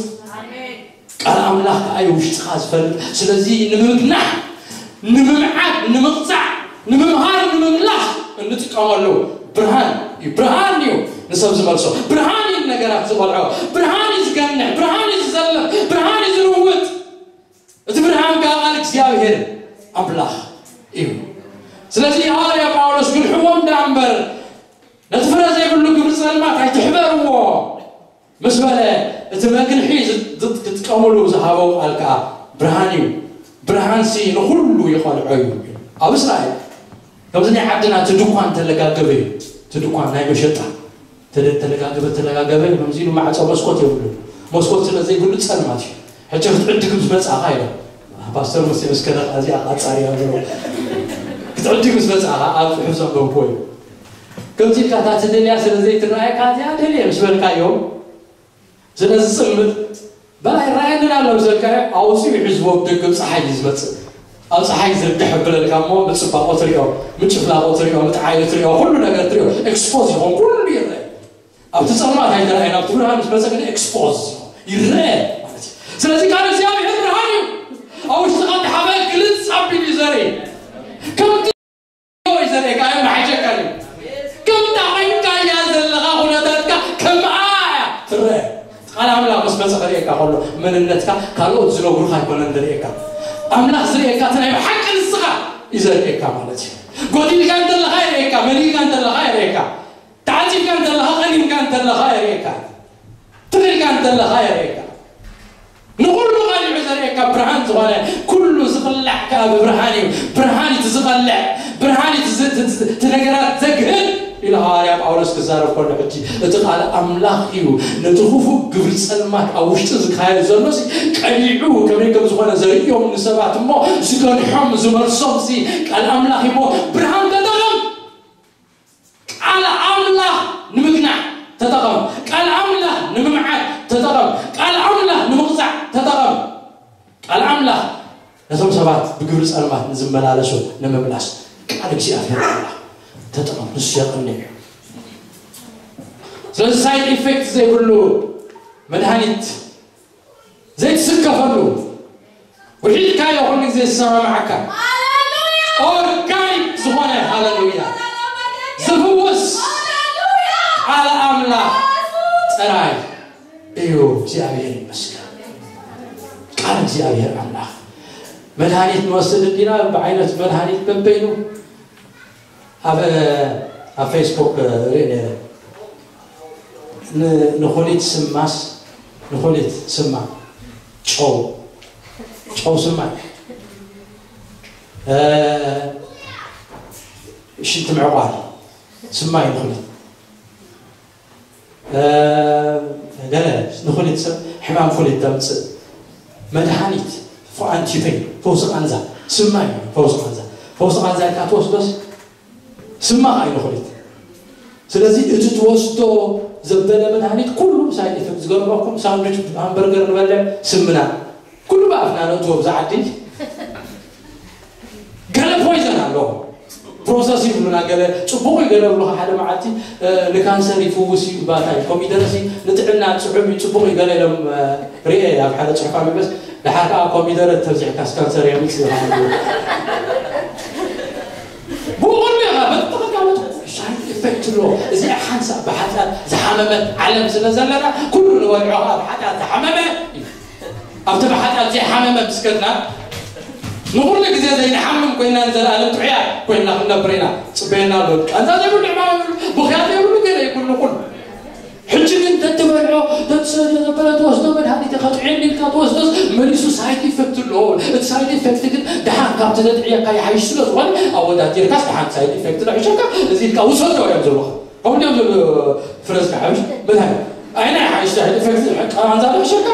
ቃል ኣምላኽ ከኣ እዩ ውሽጥኻ ዝፈልጥ። ስለዚ ንምምግናሕ፣ ንምምዓድ፣ ንምቕጻዕ፣ ንምምሃር፣ ንምምላስ እንጥቀመሉ ብርሃን እዩ። ብርሃን እዩ ንሰብ ዝመልሶ። ብርሃን እዩ ነገራት ዝቐልዖ። ብርሃን እዩ ዝገንሕ። ብርሃን እዩ ዝዘልቕ። ብርሃን እዩ ዝልውጥ። እቲ ብርሃን ከኣ ቃል እግዚኣብሔር ኣምላኽ እዩ። ስለዚ ሃዋርያ ጳውሎስ ግንሕዎም ደኣ እምበር ነቲ ፍረ ዘይብሉ ግብሪ ጸልማት ኣይትሕበርዎ ምስ በለ፣ እቲ መግንሒ ዝ- ዝ- ክትጥቀምሉ ዝሃቦ ቃል ከኣ ብርሃን እዩ። ብርሃንሲ ንኹሉ ይቐልዖ እዩ። ኣብ እስራኤል ከምዚ ናይ ዓድና እቲ ድኳን ተለጋገበ እዩ። እቲ ድኳን ናይ መሸጣ ተደ- ተለጋገበ ተለጋገበ ከምዚ ኢሉ ማዕጾ መስኮት የብሉ። መስኮት ስለ ዘይብሉ ጸልማት እዩ። ሕጂ ክትዕድግ ምስ መጻኻ ኢለ ፓስተር ሙሴ ምስ ከለኻ እዚኣ ቃጻሪ እያ ብሎ ክትዕድግ ምስ መጻኻ ኣብ ጽሑፍ ዘንበብኩዎ እዩ። ከምዚ ኢልካ እታ ትደልያ ስለ ዘይትረኣየካ እዚኣ ደልየ ምስ በልካዮ ስለ ዝጽልምት በላ ይረኣየንን ኣሎ ምስ በልካዮ ኣውፂኡ ሒዝዎ ብደገ ኣብ ፀሓይ እዩ ዝመፅእ። ኣብ ፀሓይ ዝርግሕ የብለልካ እሞ ምፅባቆ ትሪኦ፣ ምጭፍላቆ ትሪኦ፣ ምጥዓዩ ትሪኦ፣ ኩሉ ነገር ትሪኦ። ኤክስፖዝ ይኾን ኩሉ ይረአ። ኣብቲ ጸልማት ኣይተረኣየን፣ ኣብቲ ብርሃን ምስ መጸ ግን ኤክስፖዝ ይረአ ማለት እዩ። ስለዚ ቃል እግዚኣብሔር ብርሃን እዩ። ኣብ ውሽጥኻ እንተሓበ ግልጽ ኣቢሉ እዩ ዘርኢ። ከምቲ እዩ ዘርእየካ፣ ኣየመሓይሸካን እዩ። ከምታ ኮይንካ እያ ዘለኻ፣ ኩነታትካ ከምኣ እያ ትረአ። ቃል ኣምላኽ ምስ መጸ ከርእየካ ከሎ መንነትካ ካልኦት ዝነግሩኻ ኣይኮነን ዘርእየካ። ኣምላኽ ዝርእየካ እቲ ናይ ብሓቂ ንስኻ እዩ ዘርእየካ ማለት እዩ። ጎዲልካ እንተለኻ የርእየካ፣ መሊእካ እንተለኻ የርእየካ። ተዓጺፍካ እንተለኻ፣ ቀኒንካ እንተለኻ የርእየካ። ትኽልካ እንተለኻ የርእየካ። ንኹሉ ቀሊዑ ዘርእየካ ብርሃን ዝኾነ ኩሉ ዝቕላዕ ከኣ ብብርሃን እዩ። ብርሃን እቲ ዝቐልዕ፣ ብርሃን እቲ ዝ- እቲ- እቲ- እቲ ነገራት ዘግህድ ኢሉ ሃዋርያ ጳውሎስ ክዛረብ ከሎ ሕጂ እቲ ቃል ኣምላኽ እዩ። ነቲ ክፉእ ግብሪ ጸልማት ኣብ ውሽጢ ዝካየድ ዘሎ ሲ ቀሊዑ ከመይ ከም ዝኾነ ዘርእዮም ንሰባት እሞ ዝገንሖም ዝመልሶም ሲ ቃል ኣምላኽ እሞ ብርሃን ተጠቐም። ቃል ኣምላኽ ንምግናዕ ተጠቐም። ቃል ኣምላኽ ንምምዓድ ተጠቐም። ቃል ኣምላኽ ንምቕጻዕ ተጠቐም። ቃል ኣምላኽ ነቶም ሰባት ብግብሪ ጸልማት ንዝመላለሱ ንምምላስ ቃል እግዚኣብሔር ኣምላኽ ተጠቐም። ንሱ የቕንዕ እዩ። ስለዚ ሳይድ ኢፌክት ዘይብሉ መድሃኒት ዘይትስከፈሉ ውሒድካዮ ኩሉ ግዜ ዝሰማምዓካ ሃሌሉያ! ኦርጋኒክ ዝኾነ ሃሌሉያ ሃሌሉያ! ዝፍውስ ሃሌሉያ! ቃል ኣምላኽ ጥራይ እዩ። እግዚኣብሔር ይመስገን። ቃል እግዚኣብሔር ኣምላኽ መድሃኒት ንወስድ እንዲና ብዓይነት መድሃኒት በበይኑ ኣብ ኣብ ፌስቡክ ርኢ ነይረ። ን- ንኹሊት ስማስ ንኹሊት ስማ ጨው ጨው ስማ እ፣ ሽንቲ ምዕቋር ስማ እዩ ንኹሊት እ፣ ገለ ንኹሊት ሰብ ሕማም ኩሊት ተምፅእ መድሃኒት ኣንቲፔን ፈውሲ ቃንዛ ስማ እዩ። ፈውሲ ቃንዛ ፈውሲ ቃንዛ ኢልካ ትወስዶስ ስማ ከዓ እዩ ንኹሊት። ስለዚ እቲ ትወስዶ ዘበለ መድሃኒት ኩሉ ሳይድ ኢፌክት ዝገርመኩም ሳንዱች ሃምበርገር ንበልዕ ስምና ኩሉ ብኣፍና ነእትዎ ብዛ ዓዲ ገለ ፖይዘን ኣለዎ። ፕሮሰስ ይብሉና ገለ ጽቡቕ እዩ ገለ ብሉኻ ሓደ መዓልቲ ንካንሰር ይፍውስ እዩ ባታ እዩ ኮሚደረ ሲ ንጥዕና ጽሑም እዩ ጽቡቕ እዩ ገለ ኢሎም ርኤ ኣብ ሓደ ጽሑፍ ኣንበስ ደሓር ከዓ ኮሚደረ ተብዚሕካ ካንሰር የምጽእ ብቁሉ ኢኻ በጥቕካ ሳይድ ኢፌክት ኣሎ። እዚኣ ሓንሳእ ብሓጢኣት ዝሓመመት ዓለም ስለ ዘለና ኩሉ ንበልዖ ከዓ ብሓጢኣት ዝሓመመ እዩ። ኣብቲ ብሓጢኣት ዘይሓመመ ምስከድና ንኹሉ ግዜ ዘይንሓምም ኮይና ንዘለኣለም ጥዑያ ኮይና ክንነብር ኢና። ጽበየና ኣሎ። ቃንዛ ዘይብሉ ሕማም የብሉ፣ ብኽያት ዘይብሉ ገለ ይብሉ ኩሉ። ሕጂ ግን ተትበልዖ ተትሰትዮ ዘበለ ትወስዶ መድሃኒት ኢኻ ጥዑየኒ ኢልካ ትወስዶስ መሊሱ ሳይድ ኢፌክት ኣለዎ። እቲ ሳይድ ኢፌክት ግን ደሓን ካብቲ ዘጥዕየካ ይሓይሽ ስለ ዝኾነ ኣወዳዲርካስ ደሓን ሳይድ ኢፌክት ዶ ይሕሸካ እዚ ኢልካ ውሰዶ እዮም ዝብሉኻ። ከምኡ ድዮም ዝብሉ ፍረዝካ ሓብሽ መድሃኒት ኣይና ይሓይሽ ሳይድ ኢፌክት ቃንዛ ዶ ይሕሸካ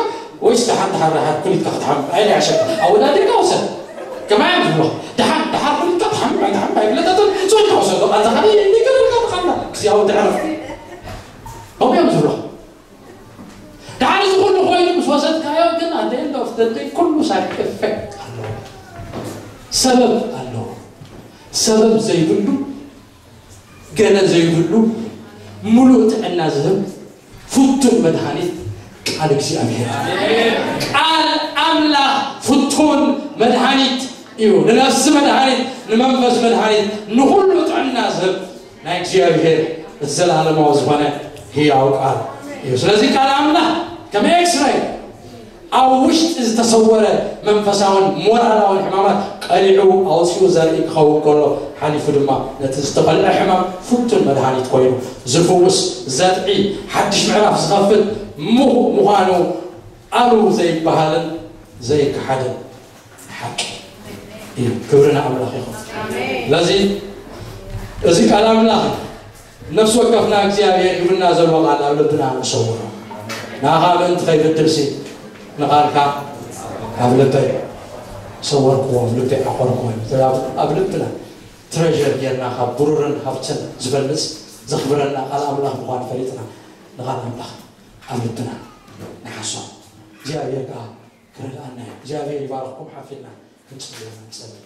ወይስ ደሓን ደሓር ደሓር ኩሊትካ ክትሓምም ኣይና ይሕሸካ ኣወዳዲርካ ውሰድ። ከማይ እዮም ዝብሉኻ ደሓን ደሓር ኩሊትካ ትሓምም ኣይትሓምም ኣይፍለጠትን ጽልካ ውሰዶ ቃንዛ ካልእ ይገርልካ ትኻና ግዜያዊ ተዕረፍ ከምኡ እዮም ዝብሉኻ። ደሓር እዚ ኩሉ ኮይኑ ምስ ወሰድካዮ ግን ኣንተ ኤንድ ኦፍ ደደይ ኩሉ ሳይድ ኤፌክት ኣለዎ። ሰበብ ኣለዎ። ሰበብ ዘይብሉ ገለ ዘይብሉ ምሉእ ጥዕና ዝህብ ፍቱን መድሃኒት ቃል እግዚኣብሔር። ቃል ኣምላኽ ፍቱን መድሃኒት እዩ። ንነፍሲ መድሃኒት፣ ንመንፈስ መድሃኒት፣ ንኹሉ ጥዕና ዝህብ ናይ እግዚኣብሔር እቲ ዘለኣለማዊ ዝኾነ ህያው ቃል እዩ። ስለዚ ቃል ኣምላኽ ከም ኤክስራይ ኣብ ውሽጢ ዝተሰወረ መንፈሳውን ሞራላውን ሕማማት ቀሊዑ ኣውፂኡ ዘርኢ ክኸውን ከሎ ሓሊፉ ድማ ነቲ ዝተኸልዐ ሕማም ፍቱን መድሃኒት ኮይኑ ዝፍውስ ዘጥዒ ሓድሽ ምዕራፍ ዝኸፍት ምዃኑ ኣሉ ዘይበሃልን ዘይከሓድን ሓቂ እዩ። ክብሪ ንኣምላኽ ይኹን። ስለዚ እዚ ቃል ኣምላኽ ነፍሲ ወከፍና እግዚኣብሔር ይብልና ዘሎ ቃል ኣብ ልብና ንሰውሮ። ንኣኻ ምእንቲ ከይብድልሲ ንቓልካ ኣብ ልበይ ሰወርክዎ፣ ኣብ ልበይ ዓኾርክዎ። ኣብ ልብና ትረር ጌርና ካብ ብሩርን ሃብትን ዝበልፅ ዘኽብረና ቃል ኣምላኽ ምዃኑ ፈሊጥና ንቓል ኣምላኽ ኣብ ልብና ንሓሶ። እግዚኣብሔር ከዓ ክረድኣና እዩ። እግዚኣብሔር ይባርኽኩም። ሓፊልና ክንጽልዮ ንጸልይ።